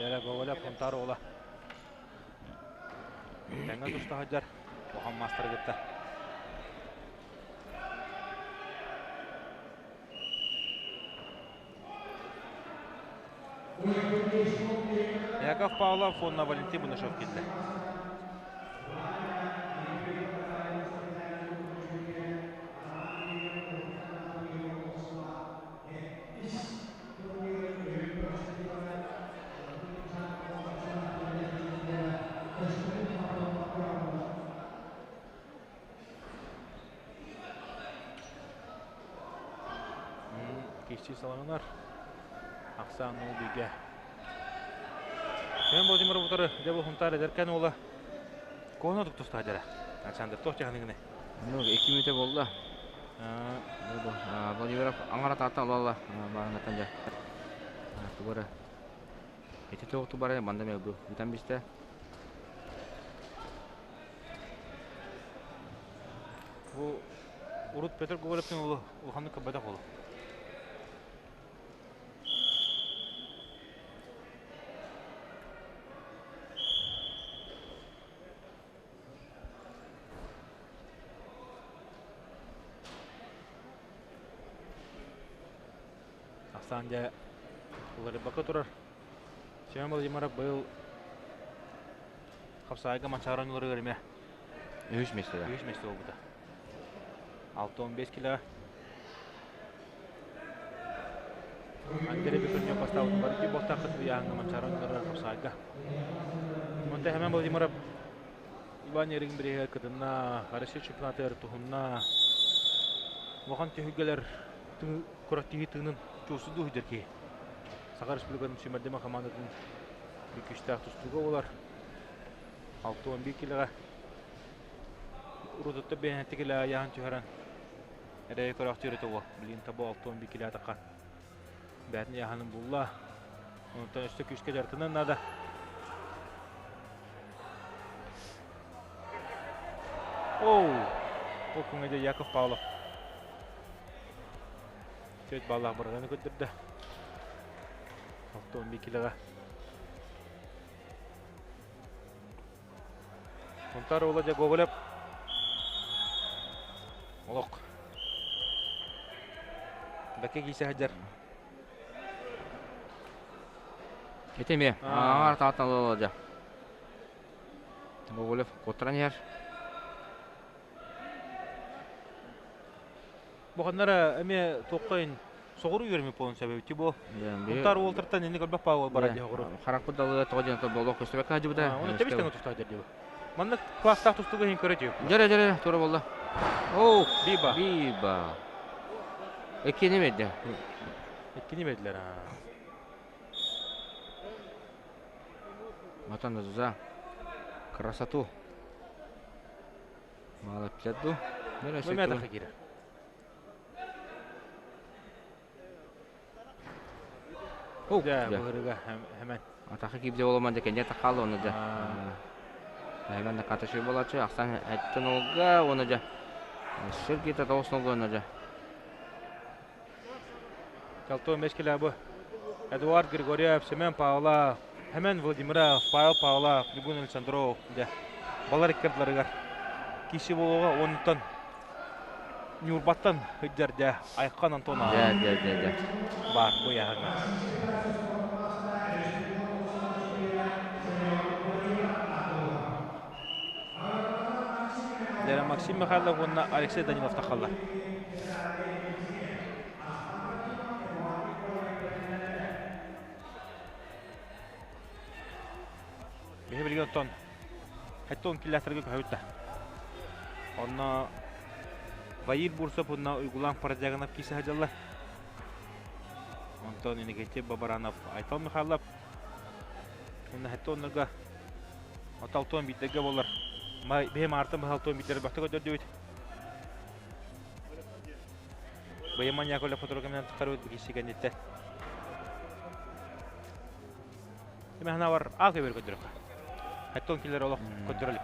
S8: Дьэрэ Гоголев Хонтар уола. Тэҥҥэ туста сылдьар улахан маастары кытта. Яков Павлов уонна Валентин Бунашов киирдэ. Киси салаҕынар. Ахсаан ол бигэ. Семен Владимиров утары дьэ бу Хунтаар эдэркэн уола Куона туктуста дьара. Александр туох дьаһаныгыны?
S9: Ну, 2 мүнүүтэ буолла. Владимиров аңара таатта алала баарынгаттан дьэ. Тугара. Ити туох тубара манда мелбу. Бүтэн бистэ.
S8: Бу урут Петр Гоголевтың улу улаханнык көрбөтөх улу. Ахсаан дьэ уларыйбакка турар. Семен Владимиров быйыл хапсаайга Манчаары оонньууларыгар эмиэ
S9: Үһүс миэстэ.
S8: Үһүс миэстэ буолбута. 6-15 кило. Андрей Петрунев бастаабытын барытыы буолтааххыт ыйааһыҥҥа Манчаары оонньууларыгар хапсаайга. Онтон Семен Владимиров Иван Еригин бирииһигэр кытынна, Россия чемпионатыгар туһунна. Улахан түһүлгэлэр күрэхтэһии тыынын чуусудуу сылдьар киһи. Саха Республикатын сүүмэрдэмэ хамаандатын биир күүстээх тустууга буолар. 61 килоҕа урутутта бэйэнэтик илэ айаһан түһэрэн эрэйи көрөөхтүүр этэ уол. Билигин табы 61 кило атахха бэйэтин ыйааһынын булла. Онтон өссө күүскэ дьарытынан наада. Оу! Ол күҥҥэ дьэ Яков Павлов 4 баллаах бырҕаны көрдөрдө. 61 килоҕа. Сунтаар уола дьэ Гоголев олох бэккэ киирсэ сылдьар.
S9: Ити эмиэ аҥаар тааттан ыла дьэ. Гоголев куоттаран иһэр.
S8: Бу ханнара эмиэ туоххайын соҕуруу үөрэммит буолан сөбү бу. Унтаар уолтартан инник өлбөх паа бара дии оҕуру.
S9: Харахпыт далыга тоҕо диэн боллох көстүбэккэ сылдьыбыта.
S8: Оны тэбис тэҥэ тустаах дии. Маннык класстаах тустууга иһин көрө дии.
S9: Дьэрэ дьэрэ тура буолла. Оу,
S8: Биба.
S9: Биба. Иккини берди.
S8: Иккини бердилер.
S9: Матан за красоту. Молодец ду.
S8: Мөмө атаха киирэр. Дьэ, быһырыга хэмэн.
S9: Атаха киирде боломан дьэ кэнде тахаалы оны дьэ. Хэмэн да каташый болачы, ахсан эттен олга, оны дьэ. Сергей тоғыз нолга оны дьэ.
S8: Калтон Мешкеля бу. Эдуард Григорьев, Семен Павлов, Хэмэн Владимиров, Павел Павлов, Ньургун Александров дьэ балар иккардыларыгар киси буолуоҕа онтон Ньурбаттан сылдьар дьэ Айхан Антонов
S9: Дьэ, дьэ, дьэ, дьэ.
S8: баар бу ыйааһыҥҥа. Дьэ, Максим Михайлов уонна Алексей Данилов тахаллар. Биһи билигин оттон 70 километрга көһөбүт да. Онно Ваир Бурсов уонна Уйгулаан Парадягонов киирсэ сылдьаллар. Онтон Иннокентий Бабаранов, Айтал Михайлов уонна сэттэ оннорго Оталтон биирдэргэ буолар. Биһи маартан быһалтон биирдэр бахта көрдөрдүбүт. Быйыман Яковлев фотографияны тахарыбыт киирсии кэнниттэн. Имэхна бар аа көбөр көдөрөккө. Хаттон килер олох көдөрөлүк.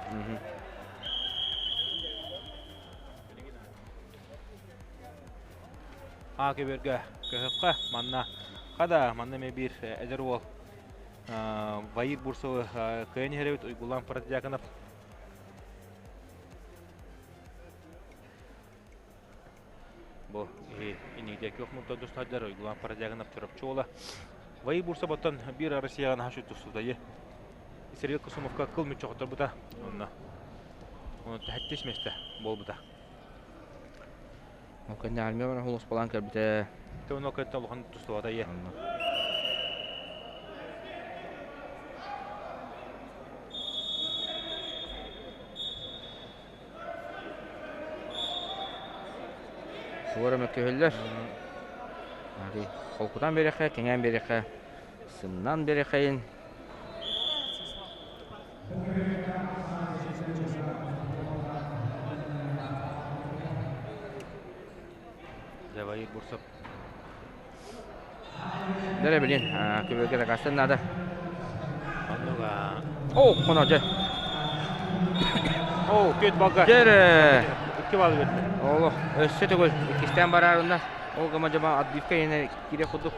S8: Аа көбөргө көһөккө манна хада манна ме бир эдер уол Ваир Бурсовы кыайан иһэрэбит Уйгулан Протодьяконов. Бу инигде күөх мунта дустадар Уйгулан Протодьяконов Чурапчы уола. Ваир Бурсов оттон биир Россияҕа наһаа үчүгэй тустуудайы. Сергей Косумовка кыл мүччү хотторбута. Онно оны тэһэттис миэстэ буолбута.
S9: Ол кэннэ армия баран холоспалаан кэлбитэ.
S8: Тэвно кэнтэ улахан тустубата ийэ.
S9: Туора мөккүһэллэр. Холкутан берехе, кеңен берехе, сымнан берехейин.
S8: Давай Бурсов.
S9: Дere bilin, көбөге такастын надо.
S8: Оннуга.
S9: О, коно же.
S8: О, көт балга.
S9: Дере.
S8: Икки бал берди.
S9: Оло, өссө төгөл иккистен барарында. Ол гама жаба отбивка ене кире кудук.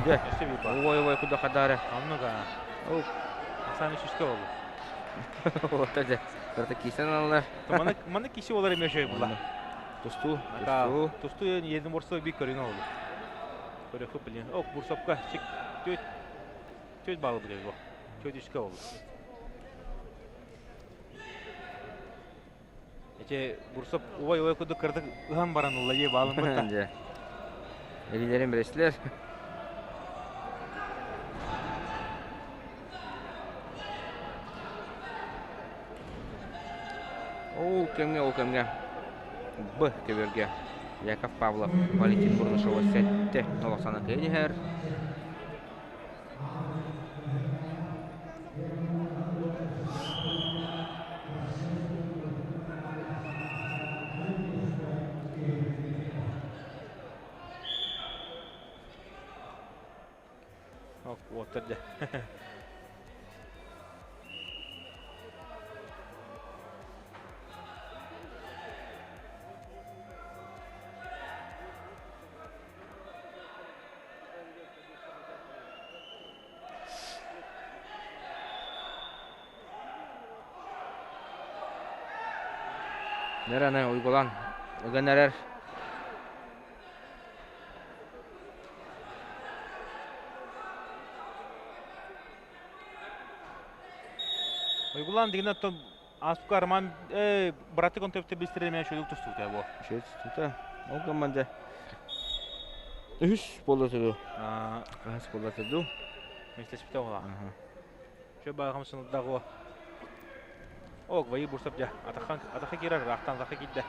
S9: Же.
S8: Өссө бир бал.
S9: Ой, ой, кудук хадары.
S8: Оннуга.
S9: О.
S8: Асан үчүскө болду.
S9: Ота же. Карта кисен алар.
S8: Маны маны киши олар эме шөй була.
S9: Тусту, тусту.
S8: Тусту един борсо бик көрүнө болду. Көрө билин. Ок, Бурсовка чик төт төт балы биле бу. Төт үчкө болду. Эче Бурсов убай убай кудук кырдык ыхан баран улла е балын бытта.
S9: Же. Элилерин билесилер. Ол кемге, ол кемге. Б көбөргө. Яков Павлов, Валентин Бурнашова сетте. Нолосана кенихер.
S8: Ок, оттырды.
S9: Нераны уйгулан. Ыгынерер.
S8: Уйгулан дигенен том Аспка Роман браты контепте бистире мен шөйлүк тустук да бу.
S9: Шөй тута. Ол команда. Үш болду. Үш болду.
S8: Местечпите ола. Шө багам сынылдагы. Ок, вайы бурсап жа. Атахан атаха кирер, рахтан атаха кидде.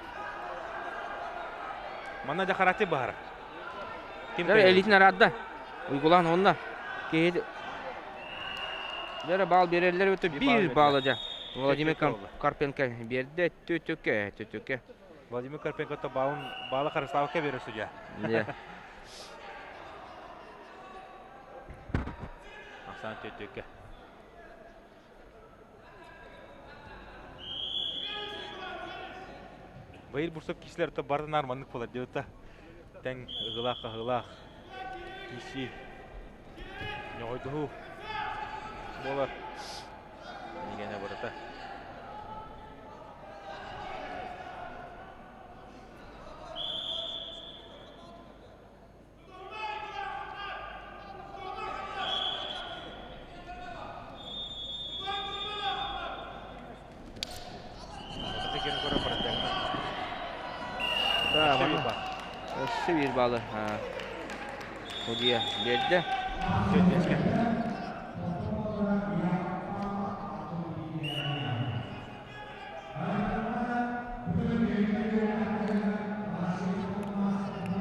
S8: Манна жа харати бар.
S9: Ким элитин арадда. Уйгулан онна. Кейди. Жара бал берерлер өтө бир балы жа. Владимир Карпенко берди төтөкө, төтөкө.
S8: Владимир Карпенко то балын балы Хариславка берер судья.
S9: Не.
S8: Асан төтөкө. Байыр бурсап кишилер то барды нарманнык болар деп та. Тең ыгылах ыгылах. Киши. Ньойду. Болар. Нигене барата.
S9: Өссө бир балы. Судья берди.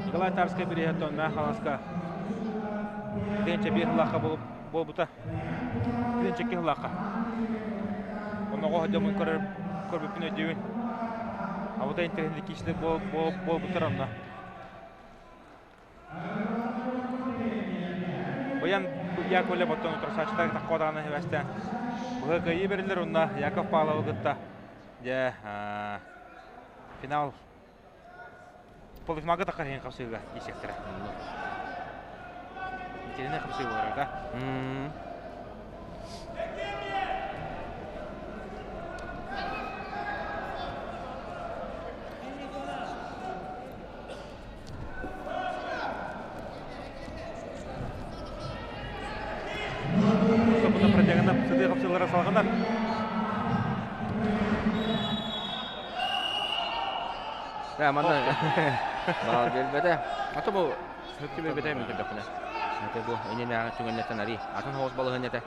S8: Николай Тарский переехал на Халаска. Денче бир лаха болбута. Денче ки лаха. Оного жамын көрөр көрбүпүнө дебин. А вот интересный кишилер бол бол болбутар онна. Баян Яковлев оттон утурсачтар таккоданы хебестен. Бу кыйы берилер онна Яков Павлов гытта. Же финал полуфиналга такар хен капсыга исектер. Интересный капсыга бар, да? Салғандар.
S9: Да, мана бал бербеде. Ата бу хөккө бербеде мүмкүн докуна. Ата бу энене түгөннетен ари. Атын хоос балыгыннете.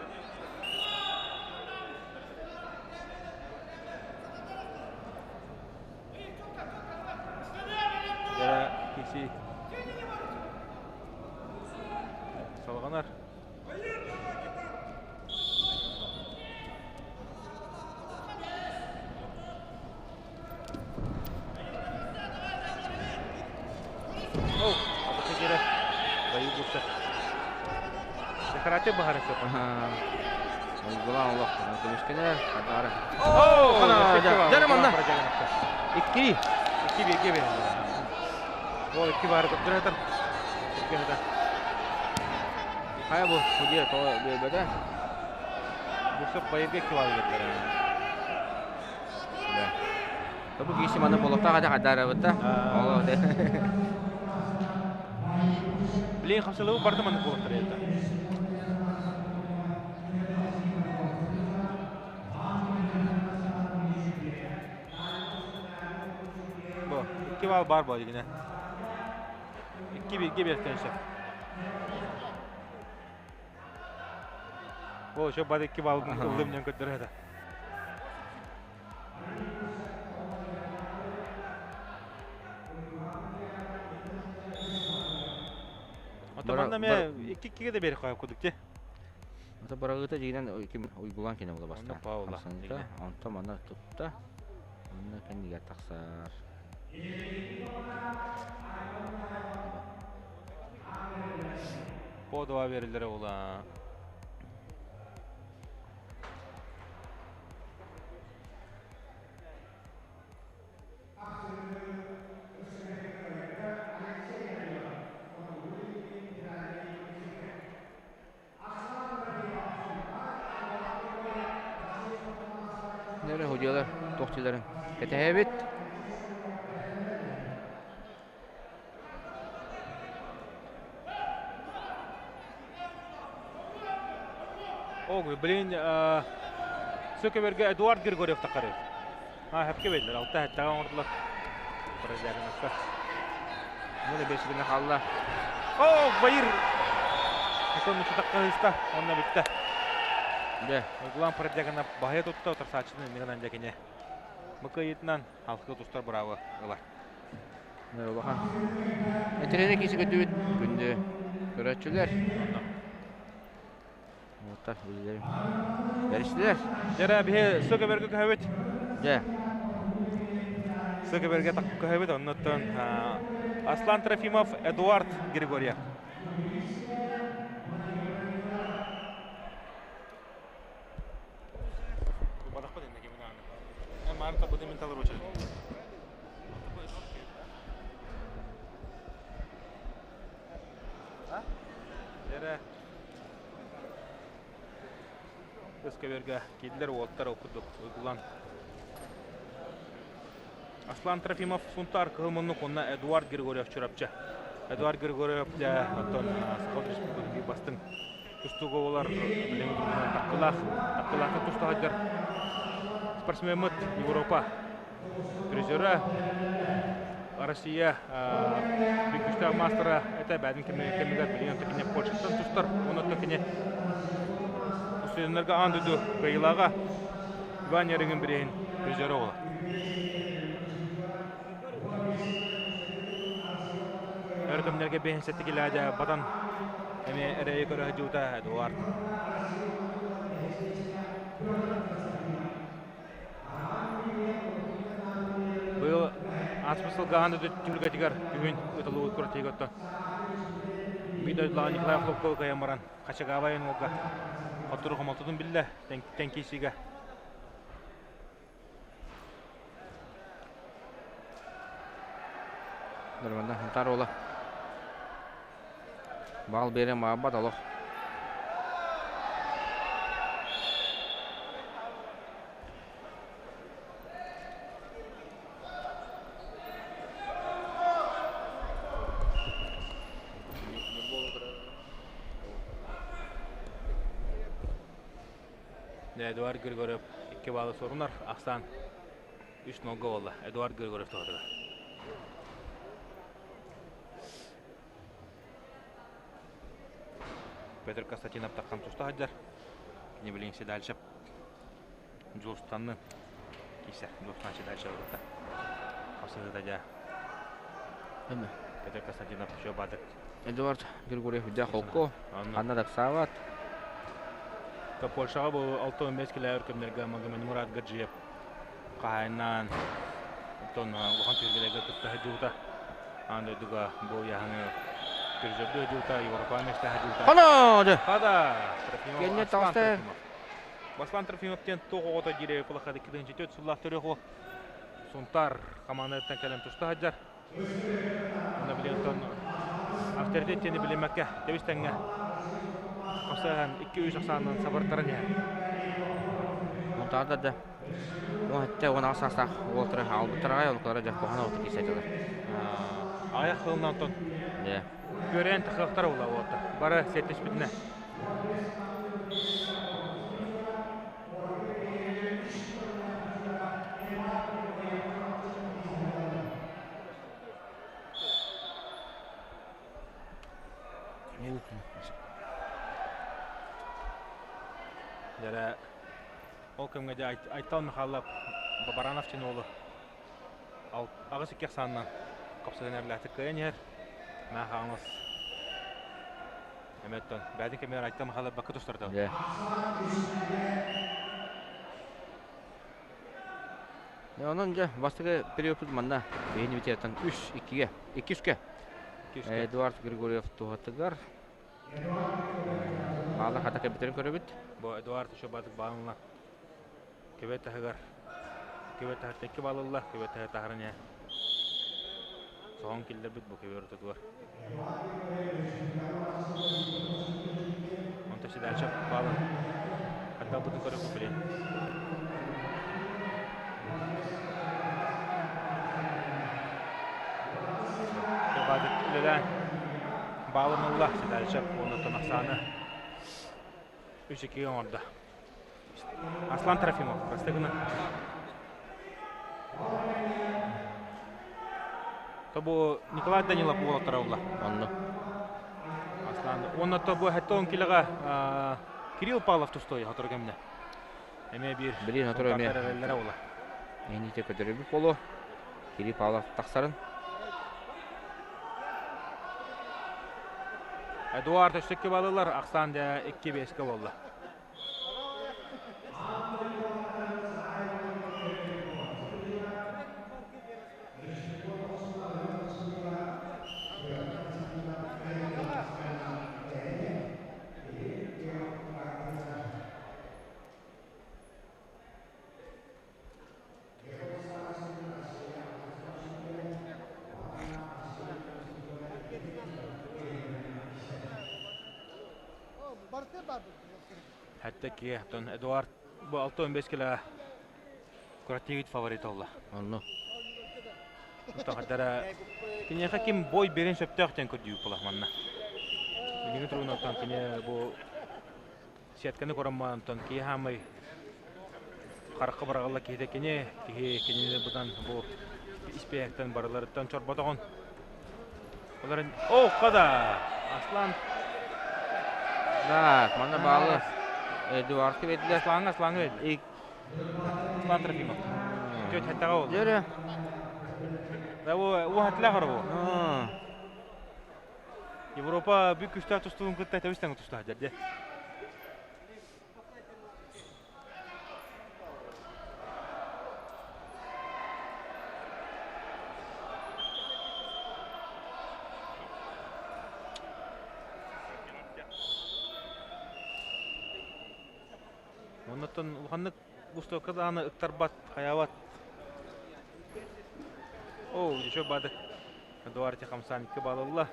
S8: Жара киси. Сорунар. Оу, абыта киирэр. Байы бурса. Декоратив баһарын сөп.
S9: Уйгулаан олох көмүскэнэр, хадары.
S8: Оу,
S9: Дьэ манна. Икки.
S8: Икки бииргэ биэрэллэр. Ол икки баары көрдөрө сытар. Икки сытар.
S9: Хайа бу судья тоҕо биэрбэтэ?
S8: Бурсов байырга икки баалы биэрдилэр.
S9: Бу киһи маны болоктоох ата хадаарабыта. Ол
S8: Блин, хамсалыбы барда маннык буолуохтар это. Бу, икки бал бар бу дигине. Икки бирге берген сөп. Бу, еще бар икки бал ылдым ден көттөрө это. Ото манна ме икки иккиге да бери қойып кудук те.
S9: Ото барагыта дигинен ким уйгулан кене була баста.
S8: Паула.
S9: Онто манна тутта. Онно кенниге тахсар.
S8: По два берилер ола.
S9: Нere hocalar, tokçuların. Ketehebit.
S8: Ого, блин, Сөкөбөргө Эдуард Григорьев тақары. А, хәпке бердилер. Алта хәттәгә оңордулар. Паразягыныкка.
S9: Муна бешигине халла.
S8: О, байыр. Сон мүчү таққыста, онна битте.
S9: Де.
S8: Углан Паразягына баһая тутта, отырсаачыны нигынан жакине. Мыкыйытынан халқы тустар бравы ылар.
S9: Ne улахан. Этерене киси көтүбүт күндү көрөчүлөр. Оттар билер. Бериштилер.
S8: Жара бихе Сөкөбөргө көһөбүт.
S9: Же.
S8: Сөкөбөргө так көһөбүт, оннуттан Аслан Трофимов, Эдуард Григорьев. Өскөбөргө кидлер уоттар окудук уйгулан. Аслан Трофимов Сунтар кылмынны конна Эдуард Григорьев Чурапчы. Эдуард Григорьев жа оттон Сахал Республикасы бастың тустугу олар билең таккылах, таккылахты тустагайдар. Спортсменмит Европа призера Россия бүкүстә мастера это бәдин кемигер билген текине Польшаттан тустар, оны текине студентлерге андыду кыйлага Иван Ярыгын бирейин призері ола. Өркөмнерге бейін сәттігіләді батан эме эрейі көрі жута Эдуард. Быйыл ацмысыл гаанды түлгәтигер күһүн ытылуут күрәтигөттө. Бидойдулаа Николай Хлопков каямаран Хачагавайын олга. Хотуру хомолтутун билле тенкисиге.
S9: Нормально, хантар ола. Бал бере мабат олох.
S8: Эдуард Григорьев икки балы сорунар. Ахсан 3 нога болла. Эдуард Григорьев тоғыдыға. Петр Константинов таққан туста хаджар. Не біліңсе дальше. Жолстанны кисе. Жолстан дальше орытта. Қапсығы да жа. Петр Константинов шо бадык.
S9: Эдуард Григорьев үрдэ холку, ханна да ыксаабат.
S8: Польшаҕа бу 65 килэ өркөмнөргө Магомед Мурат Гаджиев хаһайыннаан оттон улахан түһүлгэлэргэ кытта сылдьыбыта. Аан дойдуга бу ыйааһыны призердүү сылдьыбыта, Европаҕа миэстэ сылдьыбыта.
S9: Хоно!
S8: Хада!
S9: Кэннэ таҕыста.
S8: Баслан Трофимов диэн туох оҕото диир кулахады 2-4 сыллаах төрүөх Сунтаар хамаандаттан кэлэн туста сылдьар. Уонна билигин оттон авторитет диэни билиммэккэ тэбис тэҥҥэ хапсыһан 2-3 ахсаанынан сабыртаран иһэр.
S9: Мунтаардар да 17 18 саастаах уолтары аҕалбыттар аҕай онукулара дьэ куһаҕан оҕото киирсээччилэр.
S8: Аҕыйах сылынан онтон күөрэйэн тахсыахтара буолла уолаттар. Бары сиэттиспитинэ. Дьэрэ ол кэмҥэ дьэ Айтал Михайлов Баранов диэн уолу 8-2 ахсаанынан хапсыһан эрлээхтик кыайан иһэр. Маа хаҥас Эмэттон бэйэтин кэмигэр Айтал Михайлов бакка тустарда.
S9: Онон дьэ бастакы периодпут манна биһини бүтэртэн 3-2-ге 2-3-ке Эдуард Григорьев туһатыгар баалар хата кэбитэрин көрөбүт.
S8: Бу Эдуард еще батык баалына кебет таһыгар кебет таһар текки балылла кебет таһы таһарын я соһон киллэрбит бу кебер ортотугар. Онто седача баалын хаддалбытын көрөккө билин. Баадык үлэлээн баалын ылла седача уонна ахсааны 3-2 оҥордо. Аслан Трофимов, бастакыны. То бу Николай Данилов уолаттара улла.
S9: Онно.
S8: Аслан. Уонна то бу 70 килоға Кирилл Павлов тустой хотору кэмне. Эмиэ биир.
S9: Билин хотору эмиэ.
S8: Эрэллэрэ ула.
S9: Эниите көтөрүбүт болу. Кирилл Павлов тахсарын.
S8: Эдуард өссөккө балылар, Ахсан да 2-5-ке болла. Хәтта ки, тон Эдуард бу 6-15 кило куратигит фаворит олла.
S9: Онну.
S8: Тахадара киниэхэ ким бой берен сөптөөх диэн көрдүү була манна. Билиҥҥи туругунан кини бу сетканы көрөн онтон киһи хаамай харахха быраҕылла киһитэ кини киһи кинини быдан бу испиэһэктэн барыларыттан чорботоҕун Олорон о хада Аслан
S9: Так, манна баалы Эдуардка бердилер.
S8: Асланга Асланга бердилер. Аслан Трофимов. Төт хаттаға ол.
S9: Дөрө.
S8: Да о хаттыла хорбу. Европа бүк күстә тустуун кытта тэбистен туста дьэ. Оннуттан улаханнык бустуокка даҕаны ыктарбат, хайаабат. Оо, еще бады. Эдуард Хамсан икки балылла.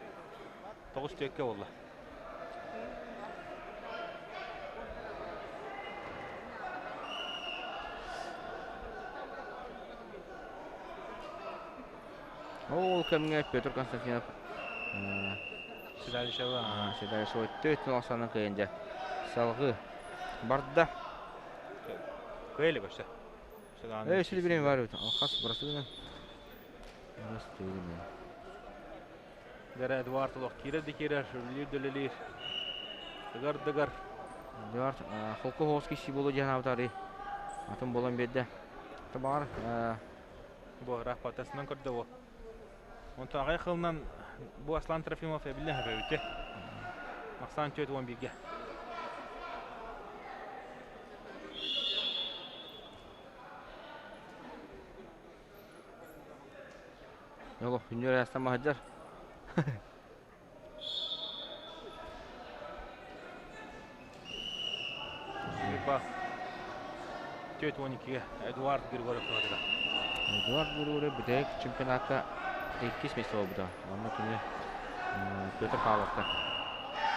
S8: Тоҕус түөккэ буолла.
S9: Ол кэмҥэ Петр Константинов
S8: Седалищева
S9: Седалищева төрт саны кыайан дьэ салгыы барда.
S8: Кыайли көрсө.
S9: Э, сүлі билем бар бит. Хас бырасыгына. Бырасыгына.
S8: Дәрә Эдуард олох киирэр да киирэр, үлэлиир да үлэлиир. Дыгар дыгар.
S9: Эдуард холку хоос киси болу диэн абытары. Атын болан берді. Табар
S8: Бу ыраах батасынан көрдө бу. Онтон аҕай хылынан Бу Аслан Трофимов эбиллэн хөбөбүтэ. Ахсан 41-ге.
S9: Йоло, күннөр астан маһаджар.
S8: Ба. 4-12 Эдуард Григорьев туһатыга.
S9: Эдуард Григорьев бүтэһик чемпионатка иккис место буолбута. Онно кини Петр Павловка.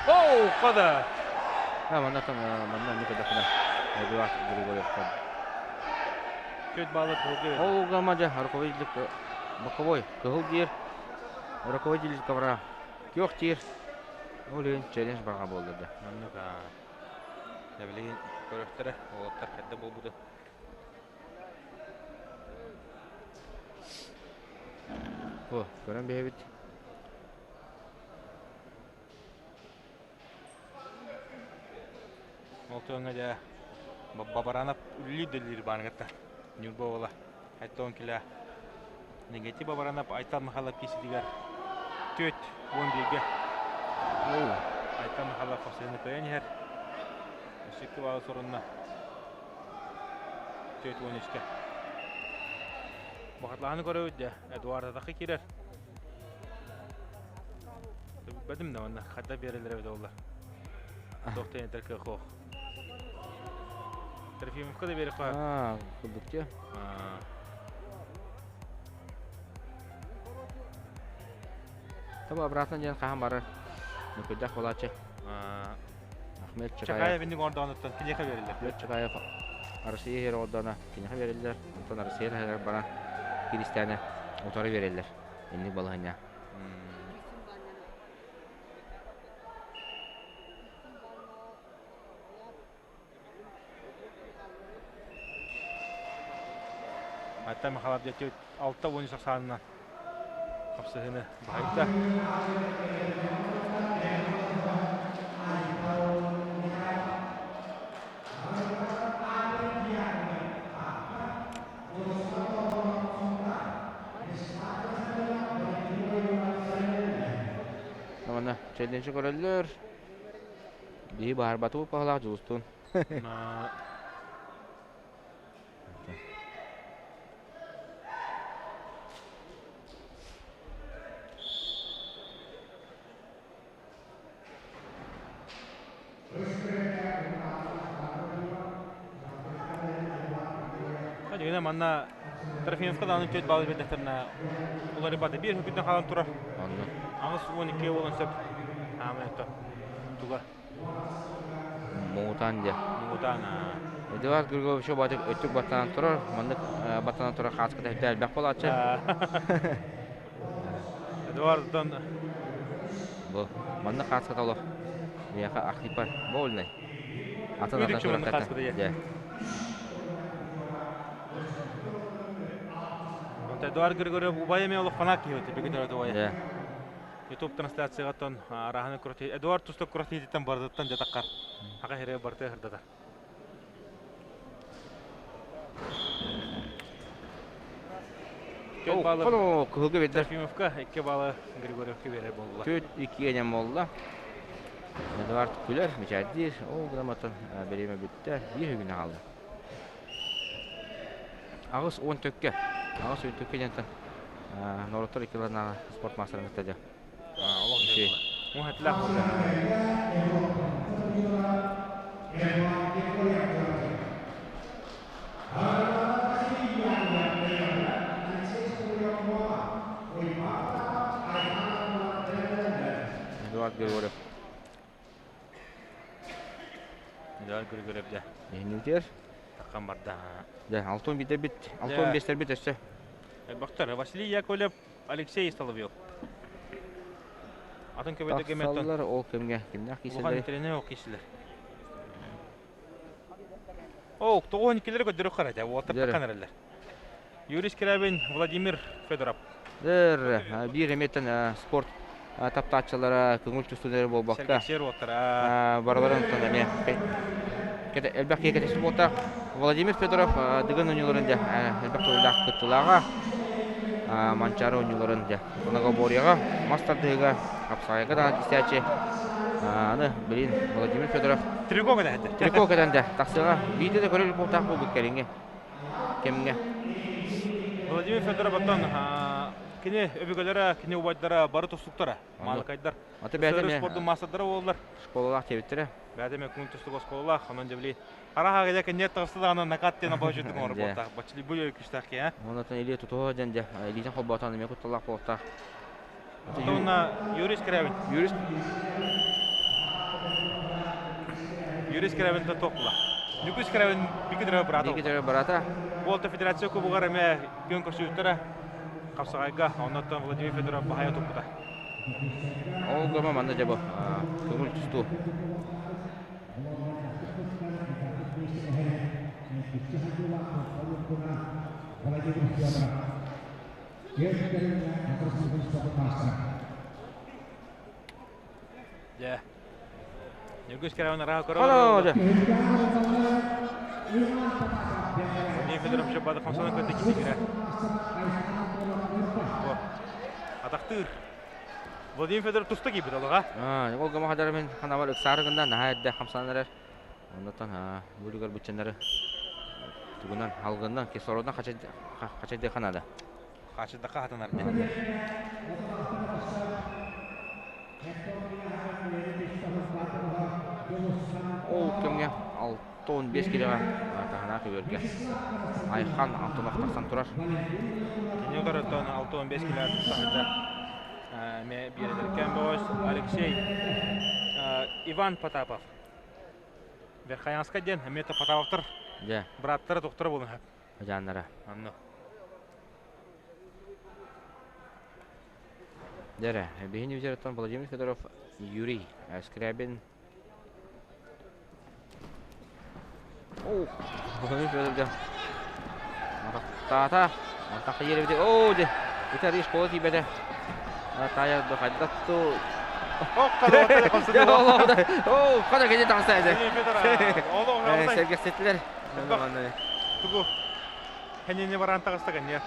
S8: Оу, хода!
S9: А, манна манна эмне көрдөхпүнэ Эдуард Григорьевка.
S8: Төрт баллы кыһылга
S9: Ол гама дьэ руководитель боковой кыһыл диир руководитель ковра күөх диир ол иһин челлендж барҕа буолла да.
S8: Маннык билигин көрөхтөрө уолаттар хайда буолбуту.
S9: О, көрөн биһэбит.
S8: Ол туоҥҥа дьэ Бабаранов үллүү дэллиир бааныгытта Ньурба уола Айта он килэ Негатив Бабаранов Айтал Михайлов кииситигэр 4-11-ге Айтал Михайлов хапсыһыны кыайан иһэр. Өссө икки баалы сорунна. 4-13-ке. Бахатлаһаны көрөбүт дьэ. Эдуард Атахы киирэр. Бэдим да манна хадда биэрэллэр эбит оллар. Туох тэнитэр кыах ох. Трофимовка да биэриэххэ.
S9: Аа, курдук дии. Таба обратно диэн хаһан барар. Нүкүдэх буолааччы. Ахмед Чакаев.
S8: Чакаев инник ордоонуттан киниэхэ биэрэллэр.
S9: Ахмед Чакаев Россия иһэр ордооно киниэхэ биэрэллэр. Онтон Россия таһыгар баран Киристээнэ утары биэрэллэр. Инник балаһыанньа.
S8: Ата Михайлов дьэ 6-13 ахсаанынан хапсыһыны баһыйда.
S9: Манна челленджи көрөллөр. Биһи баһарбатыбыт баһылаах дьулустуун.
S8: Дьиҥинэ манна Трофимовка даҕаны түөрт балл биэрдэхтэринэ уларыйбата. Биир күнтэн хаалан турар.
S9: Онно.
S8: 82 буолан сөп. Аамай то. Туга.
S9: Муҥутаан диэ.
S8: Муҥутаан.
S9: Эдуард Григорьевич батык өттүк баттанан турар. Маннык баттанан турар хааската үрдэ элбэх буолааччы.
S8: Эдуардтан
S9: Бу маннык хааската олох. Миэхэ архипар больный. Атын атын
S8: Үдүкчү маннык
S9: күрэхтэртэн.
S8: хааската дьэ.
S9: Дьэ.
S8: Онто Эдуард Григорьев убайа эмиэ олох фанат киһи бигитер убайа.
S9: Дьэ.
S8: YouTube трансляцияҕа араһаны күрэхтии Эдуард туста күрэхтиититтэн барытыттан дьатаккар. Аха хире барыта хырдатар. Төрт баллы
S9: Кыһылга биэрдэр.
S8: Трофимовка, икки баллы Григорьевка биэрэр буолла.
S9: Төрт иккиэнэн буолла. Эдуард күлэр, мичээрдиир. Ол гынан бириэмэ бүттэ. Биир күнэ хаалла. 80 төккө. 80 төккө диэнтэн норуоттар иккилэринээҕи спорт маастарын кытта дьэ.
S8: Олох Муһатлах буолла.
S9: Эдуард Григорьев.
S8: Эдуард Григорьев дьэ.
S9: Иһиннитер.
S8: Таккан барда.
S9: Дьэ, алтын битербит, алтын бестербит өссө.
S8: Бактар Василий Яковлев, Алексей Соловьев. Атын көбөтө кеметтон.
S9: Тахсаллар ол кемге кимнәх
S8: Улахан
S9: киселер.
S8: интернет ок киселер. О, тоҕуһун иккилэри көрдөрө харата, уолаттар
S9: Дьэрэ.
S8: таккан эрэллэр. Юрий Скрябин, Владимир Федоров.
S9: Дэр, биир эмиэттэн спорт таптааччылара көҥүл тустуулары буолбакка
S8: Сэргэхсийэр уолаттара.
S9: барыларын онтон эмиэ элбэх киһи кэтэспит буолтаах. Владимир Федоров Дыгын оонньууларын дьэ элбэх төгүллээх кыттыылааҕа. Манчаары оонньууларын дьэ многоборьеҕа, мас тардыһыыга, хапсаҕайга даҕаны кистээччи аны билин Владимир Федоров
S8: Трико кэтэн
S9: Трико кэтэн дэ тахсыаҕа биирдэ да көрөр буолтаах буолбут кэлиҥҥи кэмҥэ.
S8: Владимир Федоров оттон кини өбүгэлэрэ, кини убайдара бары тустуктара, маалыкайдар.
S9: Аты бэйэтэ
S8: спордун маастардара буоллар.
S9: Школалаах диэбиттэрэ.
S8: Бэйэтэ эмэ күн тустук оскуолалаах, онон дьэ Араха кэлэ кэнниэр таҕыста даҕаны накат диэн обоһучутук оҥорор буолтаах. Баччали бу күстээх киһи,
S9: Онон илии тутуһа диэн дьэ илиитин холбоотон эмиэ кутталлаах буолуохтаах.
S8: Онно Юрий Скрябин.
S9: Юрий
S8: Юрий Скрябин то туох була. Ньукуй Скрябин биги төрө брата.
S9: Биги төрө брата.
S8: Буолта федерация кубугар эмэ күөн көрсүбүттэрэ хапсаҕайга оннуттан Владимир Федоров баһайа туппута.
S9: Ол гыма манна дьэ бу көҥүл тустуу.
S8: Дьэ. Ньургус Кэрэвин араха көрө Владимир Федорович бады хамсанан көтө кисигирэ. Атахтыыр. Владимир Федоров туста киирбит олоҕа.
S9: Ол гыма хадара мин ханабар ыксаары гында наһаа эрдэ хамсанан эрэр. Оннотон бүлүгэр быччаннары тугунан алгыннан кислородунан хачайдыахха наада.
S8: Хачайдахха хатанар.
S9: Ол кэмҥэ 6-15 килоҕа таһынаа көбүөргэ Айхан Антонов тахсан турар.
S8: Кини утарыттан 6-15 килоҕа тахсан сылдьар. Эмиэ биэрэлэркээн бөҕөс Алексей Иван Потапов. Верхоянскай диэн эмиэ Потаповтар бырааттара тохторо буолан
S9: Дьааннара.
S8: Анны.
S9: Дэрэ, биһини үзэрэттэн Владимир Федоров, Юрий Скрябин. О, Владимир Федоров дьэ. Матахтаата. Матахта иэрэбити. Оо, дьэ. Ити арый школа тиийбэтэ. Таайа хайдах ту. Оо, хана кини таҥса этэ. Сэргэхситтилэр.
S8: Тугу? Хэнини баран таҕыста гэнниэр.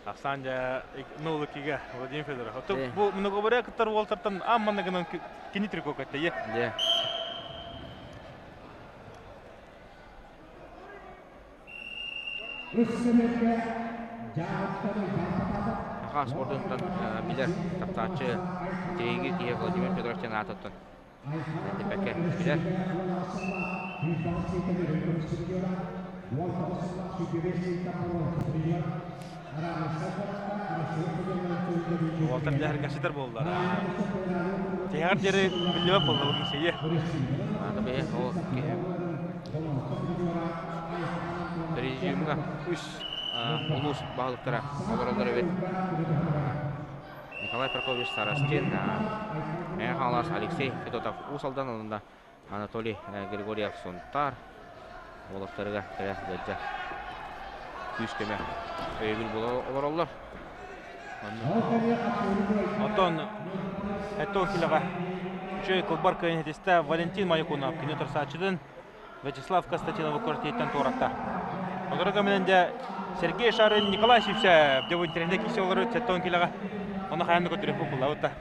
S8: Ахсан дьэ нулыкига Владимир Федоров. Ото бу многоборье кыттар уолтартан аан гынан кини трико кэттэ.
S9: Дьэ. Саха спордунтан билэр таптааччы тириги киһи Владимир Федоров диэн аатыттан Бэккэ билэр.
S8: Уолтар дьэһэргэситэр буоллар. Тиһэҕэр диэри биллибэт буолла бу киһи.
S9: Аны бэйэ ол киһи Президиумҥа үс улуус баһылыктара олороллор эбит. Николай Прокопьевич Старостин, Мэҥэ Хаҥалас Алексей Федотов Уус Алдан онно Анатолий Григорьев Сунтаар уолаттарыгар кэлэ сылдьар күүс-көмө өйөбүл буола олороллор.
S8: Оттон Эттон килэҕэ үчүгэй кылбар кыайан этистэ Валентин Маякунов кини турсааччытын Вячеслав Константиновы квартираттан туоратта. Сотору кэминэн дьэ Сергей Шарин Николай Сивцев дьэ бу интэриэһинэй киирсэ олорор 70 килэҕэ. Ону хайаан да көрдөрүөхпүт буллабыт да.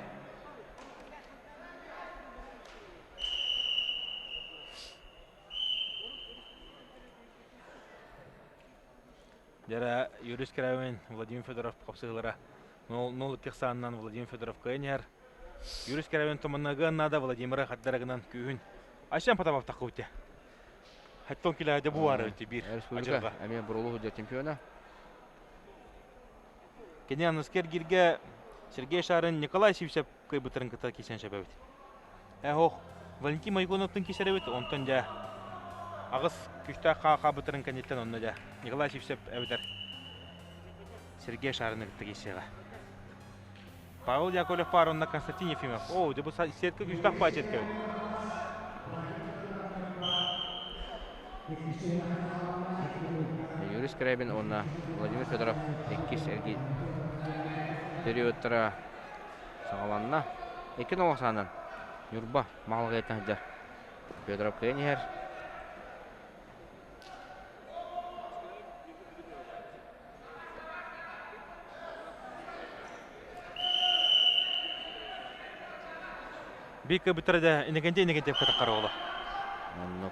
S8: Дьэрэ Юрий Скрябин, Владимир Федоров хапсыһыылара 0-2 саанынан Владимир Федоров кыайан иһэр. Юрий Скрябин туманныгыан наада Владимира хаддарагынан күүһүн Айсен Потапов таххыбыт Хаттон килээде бу баар эбит биир
S9: Республика эмиэ Бурулу судья чемпиона.
S8: Кини аныскы эргиргэ Сергей Шарин Николай Сивцев кыайбыттарын кытта киирсэн сөп эбит. Эх, Валентин Майгуновтын киирсэр эбит, онтон дьэ аҕыс күстээх хаабытарын кэнниттэн онно дьэ Николай Сивцев эбэтэр Сергей Шарины кытта киирсиэҕэ. Павел Яковлев паар онно Константин Ефимов. О, дьэ бу сетка күүстээх паа сетка эбит.
S9: Юрий Скрябин уонна Владимир Федоров иккис эргиир периодтара саҕаланна. Икки нолох саанан Ньурба маҕалҕыйаттан сылдьар Федоров кыайан иһэр.
S8: Биир кыбыттара да инекенте инекенте кытаккар оҕоло.
S9: Оннук.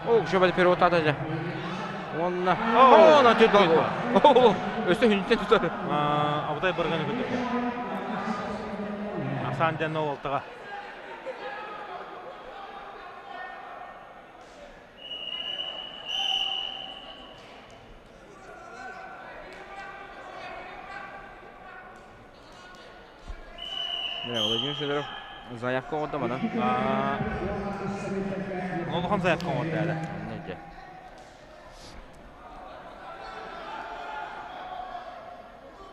S9: О, шөбәл перевод ата же. Онна. О, на төт бол. Өстө хүнтен тутар.
S8: Абытай барганы көтөр. Асан ден ол алтыга.
S9: Владимир Федоров заявка оҥордо манан.
S8: Улахан заявка оҥордо ээ.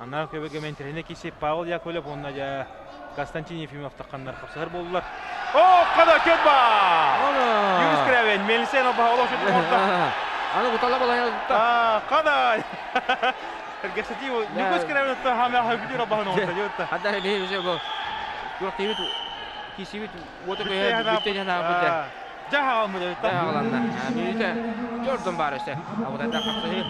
S8: Анар көбөгө мен киси Павел Яковлев уонна дьэ Константин Ефимов тахханнар хапсыһар буоллулар. О, када көтба! Юрис Кравен, Мелисен оба олох шүтү орта.
S9: Аны кутала балайа
S8: тутта. Када! Эргэсити Юрис Кравен тутта хама хабидир обаһын орта жотта.
S9: Хадда бе бе бу. Күртибит кисибит уота көһө бүттэ жана бүттэ.
S8: Жаха алмы
S9: жотта. Жаха Мүйтэ Jordan бар өсө. Абытайда хапсыһы.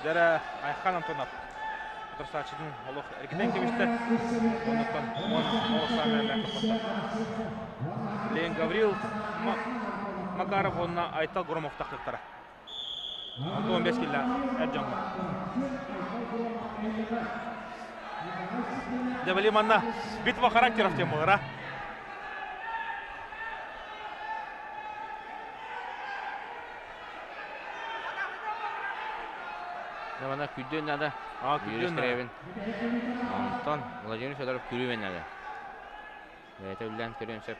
S8: Дәрә Айхан Антонов отырсаачытын олох эргитен кэбистэ. Оннуттан он олохсаамэ Лен Гаврил Макаров уонна Айтал Громов тахтыктара. 15 килла эр дьоҥҥо. Дьэ, били манна битва характеров диэн буолар, а?
S9: Манна күддүөн надо.
S8: А, күддүөн
S9: надо. Онтон Владимир Федоров күрүмэн надо. Бэйэтэ үллээн көрүөн сөп.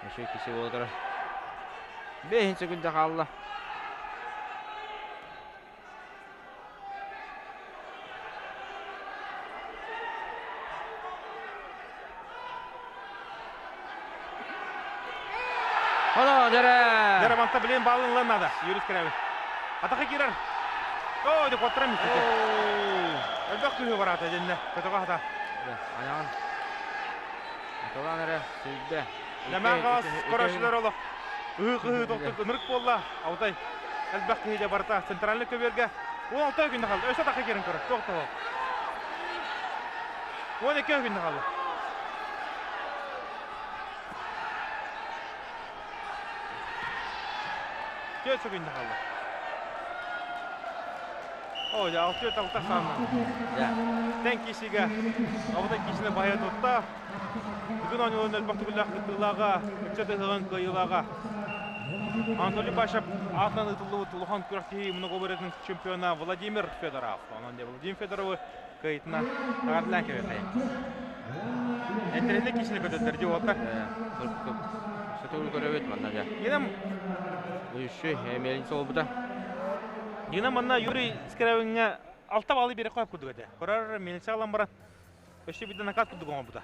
S9: Өссө киси буола Бэһин секунда хаалла. Оно, дәрә!
S8: Дәрә манта билен балын ылан надо. Юрис кирәбе. Атака кирер. О, де коттырам мистеке. Элбэх күһү барата дэннэ. Көтөҕө хата.
S9: Аяғын. Аталан эрэ сүрдэ.
S8: Нэмээн хаас көрөөччүлэр олох ыһыы-кыһыы тохтук ынырык буолла. Алтай элбэх киһи дьэ барыта центральный көбүөргэ 16 күннэ хаалла. Өссө атахха киирэн көрөр. Туох тоҕо. 12 күннэ хаалла. Түөрт күннэ хаалла. О, дьэ, 6-6 саанна. Тэн киисигэ, абытай киисине баһыйа тутта. Бүгүн оонньууларын элбэх төгүллээх кыттыылааҕа, ыччат ыһыаҕын кыайыылааҕа Анатолий Башев аатынан ыытыллыбыт улахан күрэхтэһии многоборьетын чемпиона Владимир Федоров. Онон дьэ Владимир Федоровы кыайыытынан эҕэрдэлээн кэбиэххэйиҥ. Интэриэһинэй киисини көтөттөр дии уолаттар.
S9: Сотугу көрөбүт манна дьэ.
S8: Нинам
S9: Еще мельница буолбута.
S8: Нина манна Юрий Скрябиҥҥа алта баллы биэриэххэ сөп курдук этэ. Көрөр мельница ылан баран Өссө биирдэ накат курдук оҥорбута.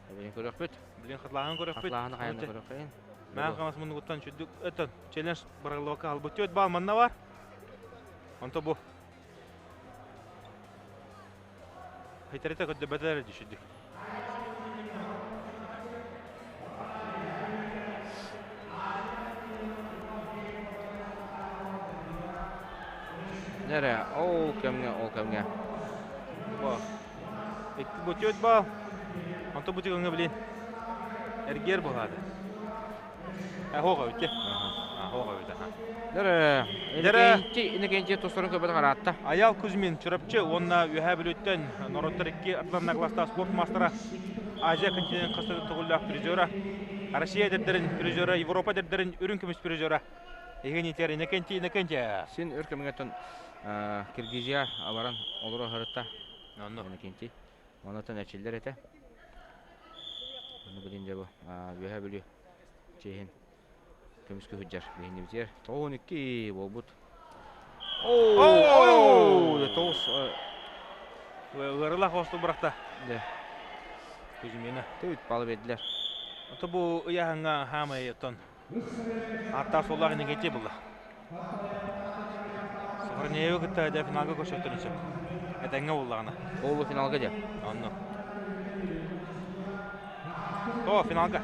S9: Билин көрөхпүт.
S8: Билин хатылааһын көрөхпүт.
S9: Хатылааһын хайан да көрөхпүт.
S8: Мээн хамас муннугуттан чүдүк өтөн челлендж барыллыбакка халбыт түөт баал манна бар. Онто бу. Хитерите көрдөбөтөр düşürdük.
S9: Нере, ол кэмҥэ, ол кэмҥэ.
S8: Бу. Икки бутүөт бал. Онто бу тигөҥө билин. Эргиэр буолаады. Хоға өтте. Хоға өтте.
S9: Нере,
S8: Нере.
S9: Инекенчи тустарын көбөт хараатта.
S8: Аял Кузьмин Чурапчы уонна Үөһээ Бүлүүттэн норуоттар икки ардыларына класстаах спорт мастера Азия континент хастыты тугуллаах призера, Россия дэрдэрин призера, Европа дэрдэрин үрүҥ көмүс призера Евгений Иннокентий Иннокентьев.
S9: Син өр кэмҥэ Киргизия баран олоро сырытта. Иннокентий. Онотон эрчиллэр этэ. Ону билин дьэ бу Үөһээ Бүлүү чиэһин көмүскүү сылдьар биһиннибитигэр 92 буолбут. Оо, тоҕус
S8: Ыарылаах осту бырахта. Кузьмина.
S9: Түт балы бердилер.
S8: Ото бу ыйааһыҥҥа хаамай оттон Ааттаах суоллаах Иннокентий булла. Сохранеевы кытта дьэ финалга көрсөхтөрүн сөп. Этэҥҥэ буллаҕына.
S9: Полуфиналга дьэ.
S8: Онно. О, финалга.